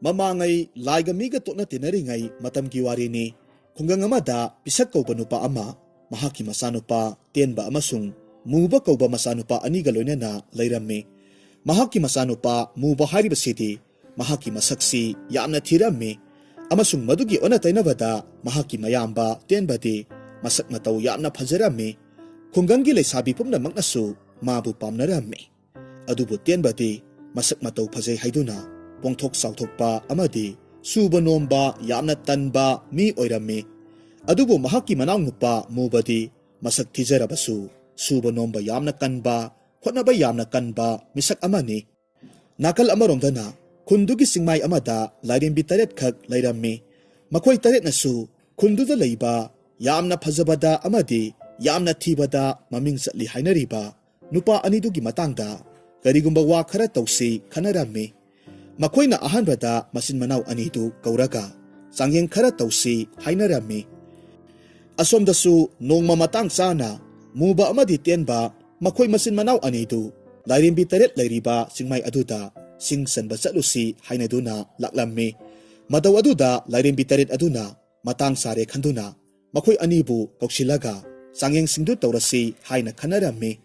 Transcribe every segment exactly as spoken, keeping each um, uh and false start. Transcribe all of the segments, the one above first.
ꯃꯃꯥꯡꯉꯩ ꯂꯥꯏꯒ ꯃꯤꯒ ꯇꯣꯠꯅ ꯇꯤꯟꯅꯔꯤꯉꯩ ꯃꯇꯝꯒꯤ ꯋꯥꯔꯤꯅꯤ꯫ ꯈꯨꯡꯒꯪ ꯑꯃꯗ ꯄꯤꯁꯛ ꯀꯧꯕ ꯅꯨꯄꯥ ꯑꯃ, ꯃꯍꯥꯛꯀꯤ ꯃꯆꯥꯅꯨꯄꯥ ꯇꯦꯟꯕ ꯑꯃꯁꯨꯡ ꯃꯨꯕ ꯀꯧꯕ ꯃꯆꯥꯅꯨꯄꯥ ꯑꯅꯤꯒ ꯂꯣꯏꯅꯅ ꯂꯩꯔꯝꯃꯤ꯫ ꯃꯍꯥꯛꯀꯤ ꯃꯆꯥꯅꯨꯄꯥ ꯃꯨꯕ ꯍꯥꯏꯔꯤꯕꯁꯤꯗꯤ ꯃꯍꯥꯛꯀꯤ ꯃꯁꯛꯁꯤ ꯌꯥꯝꯅ ꯊꯤꯔꯝꯃꯤ, ꯑꯃꯁꯨꯡ ꯃꯗꯨꯒꯤ ꯑꯣꯟꯅ ꯇꯩꯅꯕꯗ ꯃꯍꯥꯛꯀꯤ ꯃꯌꯥꯝꯕ ꯇꯦꯟꯕꯗꯤ ꯃꯁꯛ ꯃꯇꯧ ꯌꯥꯝꯅ ꯐꯖꯔꯝꯃꯤ꯫ ꯈꯨꯡꯒꯪꯒꯤ ꯂꯩꯁꯥꯕꯤ ꯄꯨꯝꯅꯃꯛꯅꯁꯨ ꯃꯥꯕꯨ ꯄꯥꯝꯅꯔꯝꯃꯤ꯫ ꯑꯗꯨꯕꯨ ꯇꯦꯟꯕꯗꯤ ꯃꯁꯛ ꯃꯇꯧ ꯐꯖꯩ ꯍꯥꯏꯗꯨꯅ ꯄꯣꯡꯊꯣꯛ ꯆꯥꯎꯊꯣꯛꯄ ꯑꯃꯗꯤ ꯁꯨꯕ ꯅꯣꯝꯕ ꯌꯥꯝꯅ ꯇꯟꯕ ꯃꯤ ꯑꯣꯏꯔꯝꯃꯤ꯫ ꯑꯗꯨꯕꯨ ꯃꯍꯥꯛꯀꯤ ꯃꯅꯥꯎꯅꯨꯄꯥ ꯃꯨꯕꯗꯤ ꯃꯁꯛ ꯊꯤꯖꯔꯕꯁꯨ ꯁꯨꯕ ꯅꯣꯝꯕ ꯌꯥꯝꯅ ꯀꯟꯕ, ꯍꯣꯠꯅꯕ ꯌꯥꯝꯅ ꯀꯟꯕ ꯃꯤꯁꯛ ꯑꯃꯅꯤ꯫ ꯅꯥꯀꯜ ꯑꯃꯔꯣꯝꯗꯅ ꯈꯨꯟꯗꯨꯒꯤ ꯆꯤꯡꯃꯥꯏ ꯑꯃꯗ ꯂꯥꯏꯔꯦꯝꯕꯤ ꯇꯔꯦꯠꯈꯛ ꯂꯩꯔꯝꯃꯤ꯫ ꯃꯈꯣꯏ ꯇꯔꯦꯠꯅꯁꯨ ꯈꯨꯟꯗꯨꯗ ꯂꯩꯕ ꯌꯥꯝꯅ ꯐꯖꯕꯗ ꯑꯃꯗꯤ ꯌꯥꯝꯅ ꯊꯤꯕꯗ ꯃꯃꯤꯡ ꯆꯠꯂꯤ ꯍꯥꯏꯅꯔꯤꯕ ꯅꯨꯄꯥ ꯑꯅꯤꯗꯨꯒꯤ ꯃꯇꯥꯡꯗ ꯀꯔꯤꯒꯨꯝꯕ ꯋꯥ ꯈꯔ ꯇꯧꯁꯤ ꯈꯟꯅꯔꯝꯃꯤ꯫ ꯃꯈꯣꯏꯅ ꯑꯍꯥꯟꯕꯗ ꯃꯆꯤꯟ ꯃꯅꯥꯎ ꯑꯅꯤꯗꯨ ꯀꯧꯔꯒ ꯆꯥꯡꯌꯦꯡ ꯈꯔ ꯇꯧꯁꯤ ꯍꯥꯏꯅꯔꯝꯃꯤ꯫ ꯑꯁꯣꯝꯗꯁꯨ ꯅꯣꯡꯃ ꯃꯇꯥꯡ ꯆꯥꯅ ꯃꯨꯕ ꯑꯃꯗꯤ ꯇꯦꯟꯕ ꯃꯈꯣꯏ ꯃꯆꯤꯟ ꯃꯅꯥꯎ ꯑꯅꯤꯗꯨ ꯂꯥꯏꯔꯦꯝꯕꯤ ꯇꯔꯦꯠ ꯂꯩꯔꯤꯕ ꯆꯤꯡꯃꯥꯏ ꯑꯗꯨꯗ ꯁꯤꯡ ꯆꯟꯕ ꯆꯠꯂꯨꯁꯤ ꯍꯥꯏꯅꯗꯨꯅ ꯂꯥꯛꯂꯝꯃꯤ꯫ ꯃꯇꯧ ꯑꯗꯨꯗ ꯂꯥꯏꯔꯦꯝꯕꯤ ꯇꯔꯦꯠ ꯑꯗꯨꯅ ꯃꯇꯥꯡ ꯆꯥꯔꯦ ꯈꯟꯗꯨꯅ ꯃꯈꯣꯏ ꯑꯅꯤꯕꯨ ꯀꯧꯁꯤꯜꯂꯒ ꯆꯥꯡꯌꯦꯡꯁꯤꯡꯗꯨ ꯇꯧꯔꯁꯤ ꯍꯥꯏꯅ ꯈꯟꯅꯔꯝꯃꯤ꯫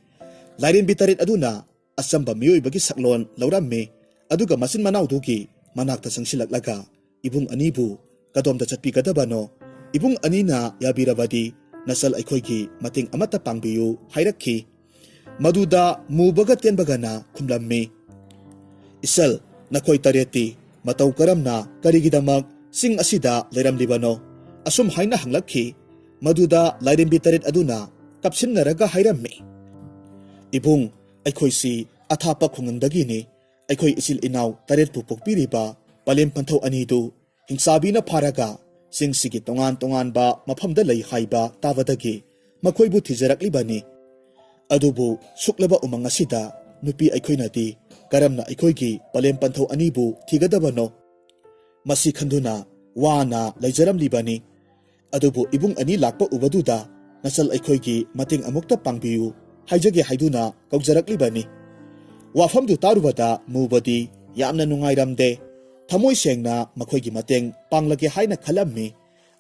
ꯂꯥꯏꯔꯦꯝꯕꯤ ꯇꯔꯦꯠ ꯑꯗꯨꯅ ꯑꯆꯝꯕ ꯃꯤꯑꯣꯏꯕꯒꯤ ꯁꯛꯂꯣꯟ ꯂꯧꯔꯝꯃꯤ, ꯑꯗꯨꯒ ꯃꯆꯤꯟ ꯃꯅꯥꯎꯗꯨꯒꯤ ꯃꯅꯥꯛꯇ ꯆꯪꯁꯤꯜꯂꯛꯂꯒ ꯏꯕꯨꯡ ꯑꯅꯤꯕꯨ ꯀꯗꯣꯝꯗ ꯆꯠꯄꯤꯒꯗꯕꯅꯣ? ꯏꯕꯨꯡ ꯑꯅꯤꯅ ꯌꯥꯕꯤꯔꯕꯗꯤ ꯅꯆꯜ ꯑꯩꯈꯣꯏꯒꯤ ꯃꯇꯦꯡ ꯑꯃꯠꯇ ꯄꯥꯡꯕꯤꯌꯨ ꯍꯥꯏꯔꯛꯈꯤ꯫ ꯃꯗꯨꯗ ꯃꯨꯕꯒ ꯇꯦꯟꯕꯒꯅ ꯈꯨꯝꯂꯝꯃꯤ, "ꯏꯆꯜ, ꯅꯈꯣꯏ ꯇꯔꯦꯠꯇꯤ ꯃꯇꯧ ꯀꯔꯝꯅ, ꯀꯔꯤꯒꯤꯗꯃꯛ ꯆꯤꯡ ꯑꯁꯤꯗ ꯂꯩꯔꯝꯂꯤꯕꯅꯣ?" ꯑꯁꯨꯝ ꯍꯥꯏꯅ ꯍꯪꯂꯛꯈꯤ꯫ ꯃꯗꯨꯗ ꯂꯥꯏꯔꯦꯝꯕꯤ ꯇꯔꯦꯠ ꯑꯗꯨꯅ ꯀꯞꯁꯤꯟꯅꯔꯒ ꯍꯥꯏꯔꯝꯃꯤ, "ꯏꯕꯨꯡ, ꯑꯩꯈꯣꯏꯁꯤ ꯑꯊꯥꯞꯄ ꯈꯨꯡꯒꯪꯗꯒꯤꯅꯤ꯫ ꯑꯩꯈꯣꯏ ꯏꯆꯤꯜ ꯏꯅꯥꯎ ꯇꯔꯦꯠꯄꯨ ꯄꯣꯛꯄꯤꯔꯤꯕ ꯄꯂꯦꯝ ꯄꯟꯊꯧ ꯑꯅꯤꯗꯨ ꯍꯤꯡꯆꯥꯕꯤꯅ ꯐꯥꯔꯒ ꯆꯤꯡꯁꯤꯒꯤ ꯇꯣꯉꯥꯟ ꯇꯣꯉꯥꯟꯕ ꯃꯐꯝꯗ ꯂꯩ ꯍꯥꯏꯕ ꯇꯥꯕꯗꯒꯤ ꯃꯈꯣꯏꯕꯨ ꯊꯤꯖꯔꯛꯂꯤꯕꯅꯤ꯫ ꯑꯗꯨꯕꯨ ꯁꯨꯛꯂꯕ ꯎꯃꯪ ꯑꯁꯤꯗ ꯅꯨꯄꯤ ꯑꯩꯈꯣꯏꯅꯗꯤ ꯀꯔꯝꯅ ꯑꯩꯈꯣꯏꯒꯤ ꯄꯂꯦꯝ ꯄꯟꯊꯧ ꯑꯅꯤꯕꯨ ꯊꯤꯒꯗꯕꯅꯣ?" ꯃꯁꯤ ꯈꯟꯗꯨꯅ ꯋꯥꯅ ꯂꯩꯖꯔꯝꯂꯤꯕꯅꯤ꯫ ꯑꯗꯨꯕꯨ ꯏꯕꯨꯡ ꯑꯅꯤ ꯂꯥꯛꯄ ꯎꯕꯗꯨꯗ ꯅꯆꯜ ꯑꯩꯈꯣꯏꯒꯤ ꯃꯇꯦꯡ ꯑꯃꯨꯛꯇ ꯄꯥꯡꯕꯤꯌꯨ ꯍꯥꯏꯖꯒꯦ ꯍꯥꯏꯗꯨꯅ ꯀꯧꯖꯔꯛꯂꯤꯕꯅꯤ꯫ ꯋꯥꯐꯝꯗꯨ ꯇꯥꯔꯨꯕꯗ ꯃꯨꯕꯗꯤ ꯌꯥꯝꯅ ꯅꯨꯡꯉꯥꯏꯔꯝꯗꯦ꯫ ꯊꯃꯣꯏ ꯁꯦꯡꯅ ꯃꯈꯣꯏꯒꯤ ꯃꯇꯦꯡ ꯄꯥꯡꯂꯒꯦ ꯍꯥꯏꯅ ꯈꯜꯂꯝꯃꯤ꯫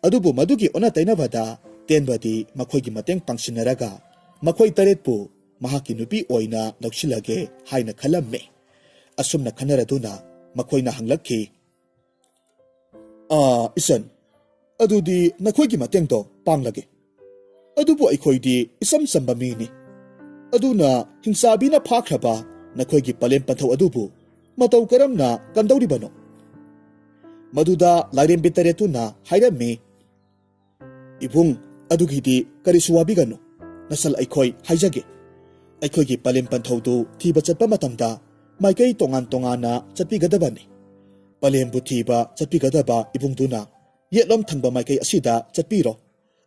ꯑꯗꯨꯕꯨ ꯃꯗꯨꯒꯤ ꯑꯣꯟꯅ ꯇꯩꯅꯕꯗ ꯇꯦꯟꯕꯗꯤ ꯃꯈꯣꯏꯒꯤ ꯃꯇꯦꯡ ꯄꯥꯡꯁꯤꯟꯅꯔꯒ ꯃꯈꯣꯏ ꯇꯔꯦꯠꯄꯨ ꯃꯍꯥꯛꯀꯤ ꯅꯨꯄꯤ ꯑꯣꯏꯅ ꯂꯧꯁꯤꯜꯂꯒꯦ ꯍꯥꯏꯅ ꯈꯜꯂꯝꯃꯤ꯫ ꯑꯁꯨꯝꯅ ꯈꯟꯅꯔꯗꯨꯅ ꯃꯈꯣꯏꯅ ꯍꯪꯂꯛꯈꯤ, "ꯑꯥ, ꯏꯆꯟ, ꯑꯗꯨꯗꯤ ꯅꯈꯣꯏꯒꯤ ꯃꯇꯦꯡꯗꯣ ꯄꯥꯡꯂꯒꯦ꯫ ꯑꯗꯨꯕꯨ ꯑꯩꯈꯣꯏꯗꯤ ꯏꯆꯝ ꯆꯝꯕ ꯃꯤꯅꯤ꯫ ꯑꯗꯨꯅ ꯍꯤꯡꯆꯥꯕꯤꯅ ꯐꯥꯈ꯭ꯔꯕ ꯅꯈꯣꯏꯒꯤ ꯄꯂꯦꯝ ꯄꯟꯊꯧ ꯑꯗꯨꯕꯨ ꯃꯇꯧ ꯀꯔꯝꯅ ꯀꯟꯗꯧꯔꯤꯕꯅꯣ?" ꯃꯗꯨꯗ ꯂꯥꯏꯔꯦꯝꯕꯤ ꯇꯔꯦꯠꯇꯨꯅ ꯍꯥꯏꯔꯝꯃꯤ, "ꯏꯕꯨꯡ, ꯑꯗꯨꯒꯤꯗꯤ ꯀꯔꯤꯁꯨ ꯋꯥꯕꯤꯒꯅꯨ꯫ ꯅꯁꯜ ꯑꯩꯈꯣꯏ ꯍꯥꯏꯖꯒꯦ꯫ ꯑꯩꯈꯣꯏꯒꯤ ꯄꯂꯦꯝ ꯄꯟꯊꯧꯗꯨ ꯊꯤꯕ ꯆꯠꯄ ꯃꯇꯝꯗ ꯃꯥꯏꯀꯩ ꯇꯣꯉꯥꯟ ꯇꯣꯉꯥꯟꯅ ꯆꯠꯄꯤꯒꯗꯕꯅꯤ꯫ ꯄꯂꯦꯝꯕꯨ ꯊꯤꯕ ꯆꯠꯄꯤꯒꯗꯕ ꯏꯕꯨꯡꯗꯨꯅ ꯌꯦꯠꯂꯣꯝ ꯊꯪꯕ ꯃꯥꯏꯀꯩ ꯑꯁꯤꯗ ꯆꯠꯄꯤꯔꯣ꯫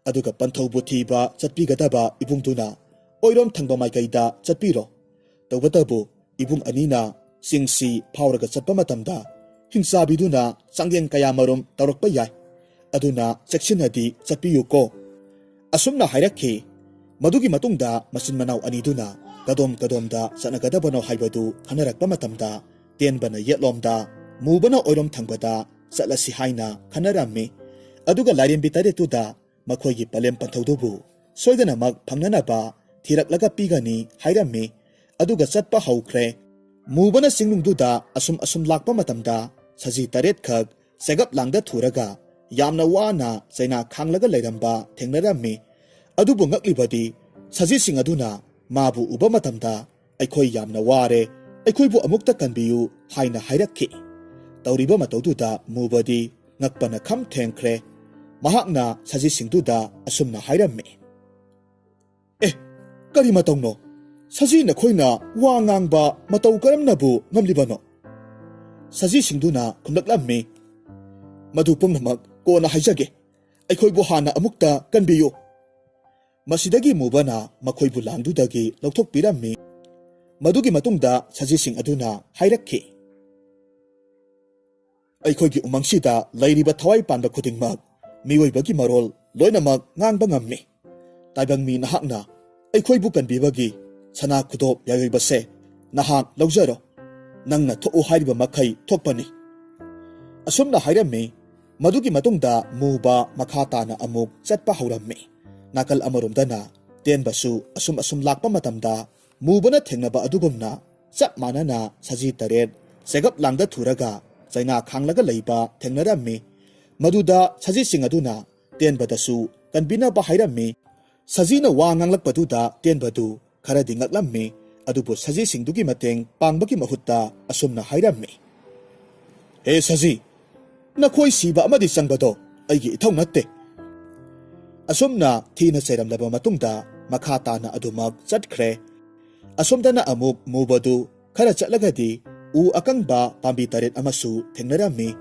ꯑꯗꯨꯒ ꯄꯟꯊꯧꯕꯨ ꯊꯤꯕ ꯆꯠꯄꯤꯒꯗꯕ ꯏꯕꯨꯡꯗꯨꯅ ꯑꯣꯏꯔꯣꯝ ꯊꯪꯕ ꯃꯥꯏꯀꯩꯗ ꯆꯠꯄꯤꯔꯣ꯫ ꯇꯧꯕꯇꯕꯨ ꯏꯕꯨꯡ ꯑꯅꯤꯅ ꯆꯤꯡꯁꯤ ꯐꯥꯎꯔꯒ ꯆꯠꯄ ꯃꯇꯝꯗ ꯍꯤꯡꯆꯥꯕꯤꯗꯨꯅ ꯆꯥꯡꯌꯦꯡ ꯀꯌꯥꯃꯔꯨꯝ ꯇꯧꯔꯛꯄ ꯌꯥꯏ꯫ ꯑꯗꯨꯅ ꯆꯦꯛꯁꯤꯟꯅꯗꯤ ꯆꯠꯄꯤꯌꯨꯀꯣ꯫" ꯑꯁꯨꯝꯅ ꯍꯥꯏꯔꯛꯈꯤ꯫ ꯃꯗꯨꯒꯤ ꯃꯇꯨꯡꯗ ꯃꯆꯤꯟ ꯃꯅꯥꯎ ꯑꯅꯤꯗꯨꯅ ꯀꯗꯣꯝ ꯀꯗꯣꯝꯗ ꯆꯠꯅꯒꯗꯕꯅꯣ ꯍꯥꯏꯕꯗꯨ ꯈꯟꯅꯔꯛꯄ ꯃꯇꯝꯗ ꯇꯦꯟꯕꯅ ꯌꯦꯠꯂꯣꯝꯗ, ꯃꯨꯕꯅ ꯑꯣꯏꯔꯣꯝ ꯊꯪꯕꯗ ꯆꯠꯂꯁꯤ ꯍꯥꯏꯅ ꯈꯟꯅꯔꯝꯃꯤ꯫ ꯑꯗꯨꯒ ꯂꯥꯏꯔꯦꯝꯕꯤ ꯇꯔꯦꯠꯇꯨꯗ ꯃꯈꯣꯏꯒꯤ ꯄꯂꯦꯝ ꯄꯟꯊꯧꯗꯨꯕꯨ ꯁꯣꯏꯗꯅꯃꯛ ꯐꯪꯅꯅꯕ ꯊꯤꯔꯛꯂꯒ ꯄꯤꯒꯅꯤ ꯍꯥꯏꯔꯝꯃꯤ꯫ ꯑꯗꯨꯒ ꯆꯠꯄ ꯍꯧꯈ꯭ꯔꯦ꯫ ꯃꯨꯕꯅ ꯆꯤꯡꯅꯨꯡꯗꯨꯗ ꯑꯁꯨꯝ ꯑꯁꯨꯝ ꯂꯥꯛꯄ ꯃꯇꯝꯗ ꯁꯖꯤ ꯇꯔꯦꯠꯈꯛ ꯆꯦꯒꯞ ꯂꯥꯡꯗ ꯊꯨꯔꯒ ꯌꯥꯝꯅ ꯋꯥꯅ ꯆꯩꯅꯥ ꯈꯥꯡꯂꯒ ꯂꯩꯔꯝꯕ ꯊꯦꯡꯅꯔꯝꯃꯤ꯫ ꯑꯗꯨꯕꯨ ꯉꯛꯂꯤꯕꯗꯤ ꯁꯖꯤꯁꯤꯡ ꯑꯗꯨꯅ ꯃꯥꯕꯨ ꯎꯕ ꯃꯇꯝꯗ, "ꯑꯩꯈꯣꯏ ꯌꯥꯝꯅ ꯋꯥꯔꯦ, ꯑꯩꯈꯣꯏꯕꯨ ꯑꯃꯨꯛꯇ ꯀꯟꯕꯤꯌꯨ" ꯍꯥꯏꯅ ꯍꯥꯏꯔꯛꯈꯤ꯫ ꯇꯧꯔꯤꯕ ꯃꯇꯧꯗꯨꯗ ꯃꯨꯕꯗꯤ ꯉꯛꯄꯅ ꯈꯝ ꯊꯦꯡꯈ꯭ꯔꯦ꯫ ꯃꯍꯥꯛꯅ ꯁꯖꯤꯁꯤꯡꯗꯨꯗ ꯑꯁꯨꯝꯅ ꯍꯥꯏꯔꯝꯃꯤ, "ꯑꯦ, ꯀꯔꯤ ꯃꯇꯧꯅꯣ? ꯁꯖꯤ ꯅꯈꯣꯏꯅ ꯋꯥ ꯉꯥꯡꯕ ꯃꯇꯧ ꯀꯔꯝꯅꯕꯨ ꯉꯝꯂꯤꯕꯅꯣ?" ꯁꯖꯤꯁꯤꯡꯗꯨꯅ ꯈꯨꯝꯂꯛꯂꯝꯃꯤ, "ꯃꯗꯨ ꯄꯨꯝꯅꯃꯛ ꯀꯣꯟꯅ ꯍꯥꯏꯖꯒꯦ꯫ ꯑꯩꯈꯣꯏꯕꯨ ꯍꯥꯟꯅ ꯑꯃꯨꯛꯇ ꯀꯟꯕꯤꯌꯨ꯫" ꯃꯁꯤꯗꯒꯤ ꯃꯨꯕꯅ ꯃꯈꯣꯏꯕꯨ ꯂꯥꯡꯗꯨꯗꯒꯤ ꯂꯧꯊꯣꯛꯄꯤꯔꯝꯃꯤ꯫ ꯃꯗꯨꯒꯤ ꯃꯇꯨꯡꯗ ꯁꯖꯤꯁꯤꯡ ꯑꯗꯨꯅ ꯍꯥꯏꯔꯛꯈꯤ, "ꯑꯩꯈꯣꯏꯒꯤ ꯎꯃꯪꯁꯤꯗ ꯂꯩꯔꯤꯕ ꯊꯋꯥꯏ ꯄꯥꯟꯕ ꯈꯨꯗꯤꯡꯃꯛ ꯃꯤꯑꯣꯏꯕꯒꯤ ꯃꯔꯣꯜ ꯂꯣꯏꯅꯃꯛ ꯉꯥꯡꯕ ꯉꯝꯃꯤ꯫ ꯇꯥꯏꯕꯪ ꯃꯤ ꯅꯍꯥꯛꯅ ꯑꯩꯈꯣꯏꯕꯨ ꯀꯟꯕꯤꯕꯒꯤ ꯁꯅꯥ ꯈꯨꯗꯣꯞ ꯌꯥꯏꯑꯣꯏꯕꯁꯦ ꯅꯍꯥꯛ ꯂꯧꯖꯔꯣ꯫ ꯅꯪꯅ ꯊꯣꯛꯎ ꯍꯥꯏꯔꯤꯕ ꯃꯈꯩ ꯊꯣꯛꯄꯅꯤ꯫" ꯑꯁꯨꯝꯅ ꯍꯥꯏꯔꯝꯃꯤ꯫ ꯃꯗꯨꯒꯤ ꯃꯇꯨꯡꯗ ꯃꯨꯕ ꯃꯈꯥ ꯇꯥꯅ ꯑꯃꯨꯛ ꯆꯠꯄ ꯍꯧꯔꯝꯃꯤ꯫ ꯅꯥꯀꯜ ꯑꯃꯔꯣꯝꯗꯅ ꯇꯦꯟꯕꯁꯨ ꯑꯁꯨꯝ ꯑꯁꯨꯝ ꯂꯥꯛꯄ ꯃꯇꯝꯗ ꯃꯨꯕꯅ ꯊꯦꯡꯅꯕ ꯑꯗꯨꯒꯨꯝꯅ ꯆꯞ ꯃꯥꯟꯅꯅ ꯁꯖꯤ ꯇꯔꯦꯠ ꯆꯦꯒꯞ ꯂꯥꯡꯗ ꯊꯨꯔꯒ ꯆꯩꯅꯥ ꯈꯥꯡꯂꯒ ꯂꯩꯕ ꯊꯦꯡꯅꯔꯝꯃꯤ꯫ ꯃꯗꯨꯗ ꯁꯖꯤꯁꯤꯡ ꯑꯗꯨꯅ ꯇꯦꯟꯕꯗꯁꯨ ꯀꯟꯕꯤꯅꯕ ꯍꯥꯏꯔꯝꯃꯤ꯫ ꯁꯖꯤꯅ ꯋꯥ ꯉꯥꯡꯂꯛꯄꯗꯨꯗ ꯇꯦꯟꯕꯗꯨ ꯈꯔꯗꯤ ꯉꯛꯂꯝꯃꯤ꯫ ꯑꯗꯨꯕꯨ ꯁꯖꯤꯁꯤꯡꯗꯨꯒꯤ ꯃꯇꯦꯡ ꯄꯥꯡꯕꯒꯤ ꯃꯍꯨꯠꯇ ꯑꯁꯨꯝꯅ ꯍꯥꯏꯔꯝꯃꯤ, "ꯍꯦ ꯁꯖꯤ, ꯅꯈꯣꯏ ꯁꯤꯕ ꯑꯃꯗꯤ ꯆꯪꯕꯗꯣ ꯑꯩꯒꯤ ꯏꯊꯧ ꯅꯠꯇꯦ"꯫ ꯑꯁꯨꯝꯅ ꯊꯤꯅ ꯆꯩꯔꯝꯂꯕ ꯃꯇꯨꯡꯗ ꯃꯈꯥ ꯇꯥꯅ ꯑꯗꯨꯃꯛ ꯆꯠꯈ꯭ꯔꯦ꯫ ꯑꯁꯣꯝꯗꯅ ꯑꯃꯨꯛ ꯃꯨꯕꯗꯨ ꯈꯔ ꯆꯠꯂꯒꯗꯤ ꯎ ꯑꯀꯪꯕ ꯄꯥꯝꯕꯤ ꯇꯔꯦꯠ ꯑꯃꯁꯨ ꯊꯦꯡꯅꯔꯝꯃꯤ꯫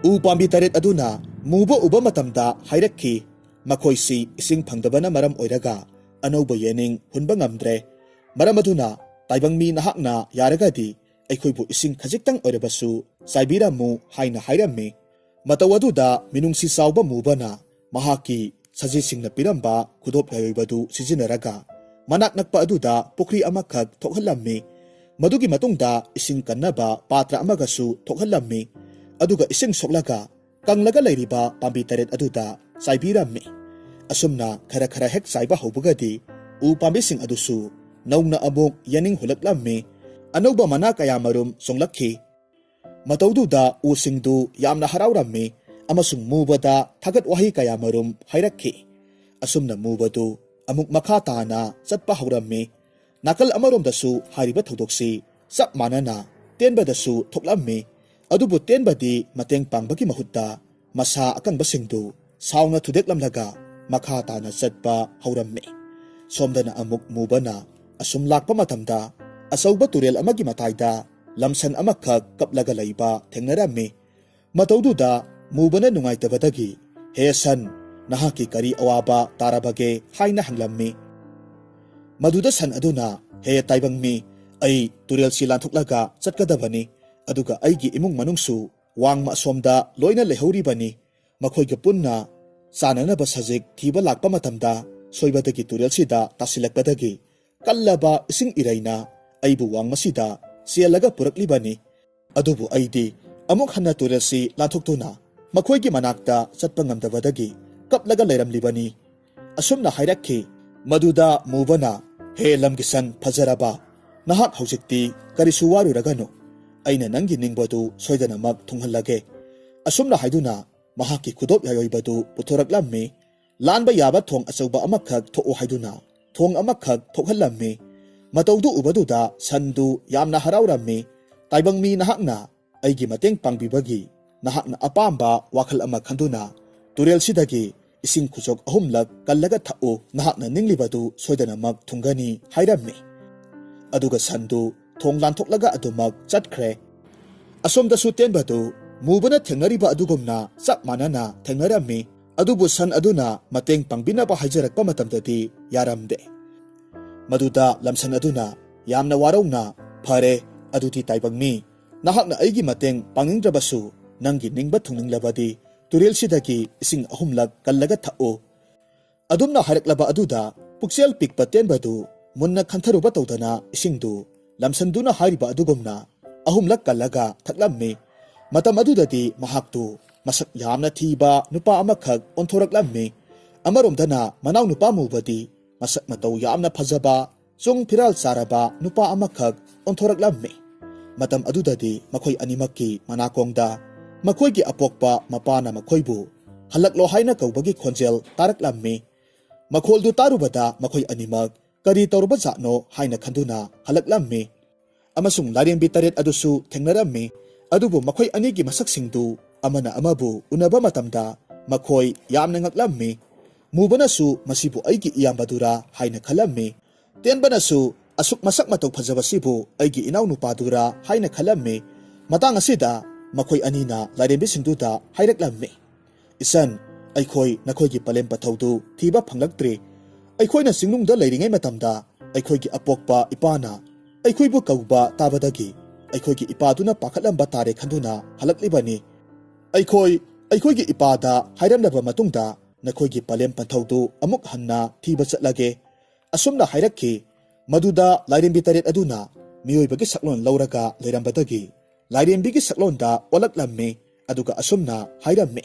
ꯎ ꯄꯥꯝꯕꯤ ꯇꯔꯦꯠ ꯑꯗꯨꯅ ꯃꯨꯕ ꯎꯕ ꯃꯇꯝꯗ ꯍꯥꯏꯔꯛꯈꯤ, "ꯃꯈꯣꯏꯁꯤ ꯏꯁꯤꯡ ꯐꯪꯗꯕꯅ ꯃꯔꯝ ꯑꯣꯏꯔꯒ ꯑꯅꯧꯕ ꯌꯦꯅꯤꯡ ꯍꯨꯟꯕ ꯉꯝꯗ꯭ꯔꯦ꯫ ꯃꯔꯝ ꯑꯗꯨꯅ ꯇꯥꯏꯕꯪ ꯃꯤ ꯅꯍꯥꯛꯅ ꯌꯥꯔꯒꯗꯤ ꯑꯩꯈꯣꯏꯕꯨ ꯏꯁꯤꯡ ꯈꯖꯤꯛꯇꯪ ꯑꯣꯏꯔꯕꯁꯨ ꯆꯥꯏꯕꯤꯔꯝꯃꯨ" ꯍꯥꯏꯅ ꯍꯥꯏꯔꯝꯃꯤ꯫ ꯃꯇꯧ ꯑꯗꯨꯗ ꯃꯤꯅꯨꯡꯁꯤ ꯆꯥꯎꯕ ꯃꯨꯕꯅ ꯃꯍꯥꯛꯀꯤ ꯁꯖꯤꯁꯤꯡꯅ ꯄꯤꯔꯝꯕ ꯈꯨꯗꯣꯞ ꯌꯥꯏꯑꯣꯏꯕꯗꯨ ꯁꯤꯖꯤꯟꯅꯔꯒ ꯃꯅꯥꯛ ꯅꯛꯄ ꯑꯗꯨꯗ ꯄꯨꯈ꯭ꯔꯤ ꯑꯃꯈꯛ ꯊꯣꯛꯍꯜꯂꯝꯃꯤ꯫ ꯃꯗꯨꯒꯤ ꯃꯇꯨꯡꯗ ꯏꯁꯤꯡ ꯀꯟꯅꯕ ꯄꯥꯇ꯭ꯔ ꯑꯃꯒꯁꯨ ꯊꯣꯛꯍꯜꯂꯝꯃꯤ꯫ ꯑꯗꯨꯒ ꯏꯁꯤꯡ ꯁꯣꯛꯂꯒ ꯀꯪꯂꯒ ꯂꯩꯔꯤꯕ ꯄꯥꯝꯕꯤ ꯇꯔꯦꯠ ꯑꯗꯨꯗ ꯆꯥꯏꯕꯤꯔꯝꯃꯤ꯫ ꯑꯁꯨꯝꯅ ꯈꯔ ꯈꯔ ꯍꯦꯛ ꯆꯥꯏꯕ ꯍꯧꯕꯒꯗꯤ ꯎ ꯄꯥꯝꯕꯤꯁꯤꯡ ꯑꯗꯨꯁꯨ ꯅꯧꯅ ꯑꯃꯨꯛ ꯌꯦꯅꯤꯡ ꯍꯨꯜꯂꯛꯂꯝꯃꯤ꯫ ꯑꯅꯧꯕ ꯃꯅꯥ ꯀꯌꯥ ꯃꯔꯨꯝ ꯆꯣꯡꯂꯛꯈꯤ꯫ ꯃꯇꯧꯗꯨꯗ ꯎꯁꯤꯡꯗꯨ ꯌꯥꯝꯅ ꯍꯔꯥꯎꯔꯝꯃꯤ ꯑꯃꯁꯨꯡ ꯃꯨꯕꯗ ꯊꯥꯒꯠ ꯋꯥꯍꯩ ꯀꯌꯥ ꯃꯔꯨꯝ ꯍꯥꯏꯔꯛꯈꯤ꯫ ꯑꯁꯨꯝꯅ ꯃꯨꯕꯗꯨ ꯑꯃꯨꯛ ꯃꯈꯥ ꯇꯥꯅ ꯆꯠꯄ ꯍꯧꯔꯝꯃꯤ꯫ ꯅꯥꯀꯜ ꯑꯃꯔꯣꯝꯗꯁꯨ ꯍꯥꯏꯔꯤꯕ ꯊꯧꯗꯣꯛꯁꯤ ꯆꯞ ꯃꯥꯟꯅꯅ ꯇꯦꯟꯕꯗꯁꯨ ꯊꯣꯛꯂꯝꯃꯤ꯫ ꯑꯗꯨꯕꯨ ꯇꯦꯟꯕꯗꯤ ꯃꯇꯦꯡ ꯄꯥꯡꯕꯒꯤ ꯃꯍꯨꯠꯇ ꯃꯁꯥ ꯑꯀꯪꯕꯁꯤꯡꯗꯨ ꯁꯥꯎꯅ ꯊꯨꯗꯦꯛꯂꯝꯂꯒ ꯃꯈꯥ ꯇꯥꯅ ꯆꯠꯄ ꯍꯧꯔꯝꯃꯤ꯫ ꯁꯣꯝꯗꯅ ꯑꯃꯨꯛ ꯃꯨꯕꯅ ꯑꯁꯨꯝ ꯂꯥꯛꯄ ꯃꯇꯝꯗ ꯑꯆꯧꯕ ꯇꯨꯔꯦꯜ ꯑꯃꯒꯤ ꯃꯇꯥꯏꯗ ꯂꯝꯁꯟ ꯑꯃꯈꯛ ꯀꯞꯂꯒ ꯂꯩꯕ ꯊꯦꯡꯅꯔꯝꯃꯤ꯫ ꯃꯇꯧꯗꯨꯗ ꯃꯨꯕꯅ ꯅꯨꯡꯉꯥꯏꯇꯕꯗꯒꯤ, "ꯍꯦ ꯁꯟ, ꯅꯍꯥꯛꯀꯤ ꯀꯔꯤ ꯑꯋꯥꯕ ꯇꯥꯔꯕꯒꯦ?" ꯍꯥꯏꯅ ꯍꯪꯂꯝꯃꯤ꯫ ꯃꯗꯨꯗ ꯁꯟ ꯑꯗꯨꯅ, "ꯍꯦ ꯇꯥꯏꯕꯪ ꯃꯤ, ꯑꯩ ꯇꯨꯔꯦꯜꯁꯤ ꯂꯥꯟꯊꯣꯛꯂꯒ ꯆꯠꯀꯗꯕꯅꯤ, ꯑꯗꯨꯒ ꯑꯩꯒꯤ ꯏꯃꯨꯡ ꯃꯅꯨꯡꯁꯨ ꯋꯥꯡꯃ ꯑꯁꯣꯝꯗ ꯂꯣꯏꯅ ꯂꯩꯍꯧꯔꯤꯕꯅꯤ꯫ ꯃꯈꯣꯏꯒ ꯄꯨꯟꯅ ꯆꯥꯅꯅꯕ ꯁꯖꯤꯛ ꯊꯤꯕ ꯂꯥꯛꯄ ꯃꯇꯝꯗ ꯁꯣꯏꯕꯗꯒꯤ ꯇꯨꯔꯦꯜꯁꯤꯗ ꯇꯥꯁꯤꯜꯂꯛꯄꯗꯒꯤ ꯀꯜꯂꯕ ꯏꯁꯤꯡ ꯏꯔꯩꯅ ꯑꯩꯕꯨ ꯋꯥꯡꯃꯁꯤꯗ ꯆꯦꯜꯂꯒ ꯄꯨꯔꯛꯂꯤꯕꯅꯤ꯫ ꯑꯗꯨꯕꯨ ꯑꯩꯗꯤ ꯑꯃꯨꯛ ꯍꯟꯅ ꯇꯨꯔꯦꯜꯁꯤ ꯂꯥꯟꯊꯣꯛꯇꯨꯅ ꯃꯈꯣꯏꯒꯤ ꯃꯅꯥꯛꯇ ꯆꯠꯄ ꯉꯝꯗꯕꯗꯒꯤ ꯀꯞꯂꯒ ꯂꯩꯔꯝꯂꯤꯕꯅꯤ꯫ ꯑꯁꯨꯝꯅ ꯍꯥꯏꯔꯛꯈꯤ꯫ ꯃꯗꯨꯗ ꯃꯨꯕꯅ, "ꯍꯦ ꯂꯝꯒꯤ ꯁꯟ ꯐꯖꯔꯕ, ꯅꯍꯥꯛ ꯍꯧꯖꯤꯛꯇꯤ ꯀꯔꯤꯁꯨ ꯋꯥꯔꯨꯔꯒꯅꯨ꯫ ꯑꯩꯅ ꯅꯪꯒꯤ ꯅꯤꯡꯕꯗꯨ ꯁꯣꯏꯗꯅꯃꯛ ꯊꯨꯡꯍꯜꯂꯒꯦ"꯫ ꯑꯁꯨꯝꯅ ꯍꯥꯏꯗꯨꯅ ꯃꯍꯥꯛꯀꯤ ꯈꯨꯗꯣꯞ ꯌꯥꯏꯑꯣꯏꯕꯗꯨ ꯄꯨꯊꯣꯔꯛꯂꯝꯃꯤ꯫ "ꯂꯥꯟꯕ ꯌꯥꯕ ꯊꯣꯡ ꯑꯆꯧꯕ ꯑꯃꯈꯛ ꯊꯣꯛꯎ" ꯍꯥꯏꯗꯨꯅ ꯊꯣꯡ ꯑꯃꯈꯛ ꯊꯣꯛꯍꯜꯂꯝꯃꯤ꯫ ꯃꯇꯧꯗꯨ ꯎꯕꯗꯨꯗ ꯁꯟꯗꯨ ꯌꯥꯝꯅ ꯍꯔꯥꯎꯔꯝꯃꯤ꯫ "ꯇꯥꯏꯕꯪ ꯃꯤ, ꯅꯍꯥꯛꯅ ꯑꯩꯒꯤ ꯃꯇꯦꯡ ꯄꯥꯡꯕꯤꯕꯒꯤ ꯅꯍꯥꯛꯅ ꯑꯄꯥꯝꯕ ꯋꯥꯈꯜ ꯑꯃ ꯈꯟꯗꯨꯅ ꯇꯨꯔꯦꯜꯁꯤꯗꯒꯤ ꯏꯁꯤꯡ ꯈꯨꯖꯣꯛ ꯑꯍꯨꯝꯂꯛ ꯀꯜꯂꯒ ꯊꯛꯎ, ꯅꯍꯥꯛꯅ ꯅꯤꯡꯂꯤꯕꯗꯨ ꯁꯣꯏꯗꯅꯃꯛ ꯊꯨꯡꯒꯅꯤ" ꯍꯥꯏꯔꯝꯃꯤ꯫ ꯑꯗꯨꯒ ꯁꯟꯗꯨ ꯊꯣꯡ ꯂꯥꯟꯊꯣꯛꯂꯒ ꯑꯗꯨꯃꯛ ꯆꯠꯈ꯭ꯔꯦ꯫ ꯑꯁꯣꯝꯗꯁꯨ ꯇꯦꯟꯕꯗꯨ ꯃꯨꯕꯅ ꯊꯦꯡꯅꯔꯤꯕ ꯑꯗꯨꯒꯨꯝꯅ ꯆꯞ ꯃꯥꯟꯅꯅ ꯊꯦꯡꯅꯔꯝꯃꯤ꯫ ꯑꯗꯨꯕꯨ ꯁꯟ ꯑꯗꯨꯅ ꯃꯇꯦꯡ ꯄꯥꯡꯕꯤꯅꯕ ꯍꯥꯏꯖꯔꯛꯄ ꯃꯇꯝꯗꯗꯤ ꯌꯥꯔꯝꯗꯦ꯫ ꯃꯗꯨꯗ ꯂꯝꯁꯟ ꯑꯗꯨꯅ ꯌꯥꯝꯅ ꯋꯥꯔꯧꯅ, "ꯐꯔꯦ, ꯑꯗꯨꯗꯤ ꯇꯥꯏꯕꯪ ꯃꯤ, ꯅꯍꯥꯛꯅ ꯑꯩꯒꯤ ꯃꯇꯦꯡ ꯄꯥꯡꯅꯤꯡꯗ꯭ꯔꯕꯁꯨ, ꯅꯪꯒꯤ ꯅꯤꯡꯕ ꯊꯨꯡꯅꯤꯡꯂꯕꯗꯤ ꯇꯨꯔꯦꯜꯁꯤꯗꯒꯤ ꯏꯁꯤꯡ ꯑꯍꯨꯝꯂꯛ ꯀꯜꯂꯒ ꯊꯛꯎ"꯫ ꯑꯗꯨꯝꯅ ꯍꯥꯏꯔꯛꯂꯕ ꯑꯗꯨꯗ ꯄꯨꯛꯆꯦꯜ ꯄꯤꯛꯄ ꯇꯦꯟꯕꯗꯨ ꯃꯨꯟꯅ ꯈꯟꯊꯔꯨꯕ ꯇꯧꯗꯅ ꯏꯁꯤꯡꯗꯨ ꯂꯝꯁꯟꯗꯨꯅ ꯍꯥꯏꯔꯤꯕ ꯑꯗꯨꯒꯨꯝꯅ ꯑꯍꯨꯝꯂꯛ ꯀꯜꯂꯒ ꯊꯛꯂꯝꯃꯤ꯫ ꯃꯇꯝ ꯑꯗꯨꯗꯗꯤ ꯃꯍꯥꯛꯇꯨ ꯃꯁꯛ ꯌꯥꯝꯅ ꯊꯤꯕ ꯅꯨꯄꯥ ꯑꯃꯈꯛ ꯑꯣꯟꯊꯣꯔꯛꯂꯝꯃꯤ꯫ ꯑꯃꯔꯣꯝꯗꯅ ꯃꯅꯥꯎ ꯅꯨꯄꯥ ꯃꯨꯕꯗꯤ ꯃꯁꯛ ꯃꯇꯧ ꯌꯥꯝꯅ ꯐꯖꯕ, ꯆꯨꯡ ꯐꯤꯔꯥꯜ ꯆꯥꯔꯕ ꯅꯨꯄꯥ ꯑꯃꯈꯛ ꯑꯣꯟꯊꯣꯔꯛꯂꯝꯃꯤ꯫ ꯃꯇꯝ ꯑꯗꯨꯗꯗꯤ ꯃꯈꯣꯏ ꯑꯅꯤꯃꯛꯀꯤ ꯃꯅꯥꯀꯣꯡꯗ ꯃꯈꯣꯏꯒꯤ ꯑꯄꯣꯛꯄ ꯃꯄꯥꯅ ꯃꯈꯣꯏꯕꯨ "ꯍꯜꯂꯛꯂꯣ" ꯍꯥꯏꯅ ꯀꯧꯕꯒꯤ ꯈꯣꯟꯖꯦꯜ ꯇꯥꯔꯛꯂꯝꯃꯤ꯫ ꯃꯈꯣꯜꯗꯨ ꯇꯥꯔꯨꯕꯗ ꯃꯈꯣꯏ ꯑꯅꯤꯃꯛ "ꯀꯔꯤ ꯇꯧꯔꯕ ꯖꯥꯠꯅꯣ?" ꯍꯥꯏꯅ ꯈꯟꯗꯨꯅ ꯍꯜꯂꯛꯂꯝꯃꯤ꯫ ꯑꯃꯁꯨꯡ ꯂꯥꯏꯔꯦꯝꯕꯤ ꯇꯔꯦꯠ ꯑꯗꯨꯁꯨ ꯊꯦꯡꯅꯔꯝꯃꯤ꯫ ꯑꯗꯨꯕꯨ ꯃꯈꯣꯏ ꯑꯅꯤꯒꯤ ꯃꯁꯛꯁꯤꯡꯗꯨ ꯑꯃꯅ ꯑꯃꯕꯨ ꯎꯅꯕ ꯃꯇꯝꯗ ꯃꯈꯣꯏ ꯌꯥꯝꯅ ꯉꯛꯂꯝꯃꯤ꯫ ꯃꯨꯕꯅꯁꯨ "ꯃꯁꯤꯕꯨ ꯑꯩꯒꯤ ꯏꯌꯥꯝꯕꯗꯨꯔꯥ?" ꯍꯥꯏꯅ ꯈꯜꯂꯝꯃꯤ꯫ ꯇꯦꯟꯕꯅꯁꯨ "ꯑꯁꯨꯛ ꯃꯁꯛ ꯃꯇꯧ ꯐꯖꯕꯁꯤꯕꯨ ꯑꯩꯒꯤ ꯏꯅꯥꯎꯅꯨꯄꯥꯗꯨꯔꯥ?" ꯍꯥꯏꯅ ꯈꯜꯂꯝꯃꯤ꯫ ꯃꯇꯥꯡ ꯑꯁꯤꯗ ꯃꯈꯣꯏ ꯑꯅꯤꯅ ꯂꯥꯏꯔꯦꯝꯕꯤꯁꯤꯡꯗꯨꯗ ꯍꯥꯏꯔꯛꯂꯝꯃꯤ, "ꯏꯆꯟ, ꯑꯩꯈꯣꯏ ꯅꯈꯣꯏꯒꯤ ꯄꯂꯦꯝ ꯄꯟꯊꯧꯗꯨ ꯊꯤꯕ ꯐꯪꯂꯛꯇ꯭ꯔꯤ꯫ ꯑꯩꯈꯣꯏꯅ ꯆꯤꯡꯅꯨꯡꯗ ꯂꯩꯔꯤꯉꯩ ꯃꯇꯝꯗ ꯑꯩꯈꯣꯏꯒꯤ ꯑꯄꯣꯛꯄ ꯏꯄꯥꯅ ꯑꯩꯈꯣꯏꯕꯨ ꯀꯧꯕ ꯇꯥꯕꯗꯒꯤ ꯑꯩꯈꯣꯏꯒꯤ ꯏꯄꯥꯗꯨꯅ ꯄꯥꯈꯠꯂꯝꯕ ꯇꯥꯔꯦ ꯈꯟꯗꯨꯅ ꯍꯜꯂꯛꯂꯤꯕꯅꯤ꯫ ꯑꯩꯈꯣꯏ ꯑꯩꯈꯣꯏꯒꯤ ꯏꯄꯥꯗ ꯍꯥꯏꯔꯝꯂꯕ ꯃꯇꯨꯡꯗ ꯅꯈꯣꯏꯒꯤ ꯄꯂꯦꯝ ꯄꯟꯊꯧꯗꯨ ꯑꯃꯨꯛ ꯍꯟꯅ ꯊꯤꯕ ꯆꯠꯂꯒꯦ"꯫ ꯑꯁꯨꯝꯅ ꯍꯥꯏꯔꯛꯈꯤ꯫ ꯃꯗꯨꯗ ꯂꯥꯏꯔꯦꯝꯕꯤ ꯇꯔꯦꯠ ꯑꯗꯨꯅ ꯃꯤꯑꯣꯏꯕꯒꯤ ꯁꯛꯂꯣꯟ ꯂꯧꯔꯒ ꯂꯩꯔꯝꯕꯗꯒꯤ ꯂꯥꯏꯔꯦꯝꯕꯤꯒꯤ ꯁꯛꯂꯣꯟꯗ ꯑꯣꯜꯂꯛꯂꯝꯃꯤ꯫ ꯑꯗꯨꯒ ꯑꯁꯨꯝꯅ ꯍꯥꯏꯔꯝꯃꯤ,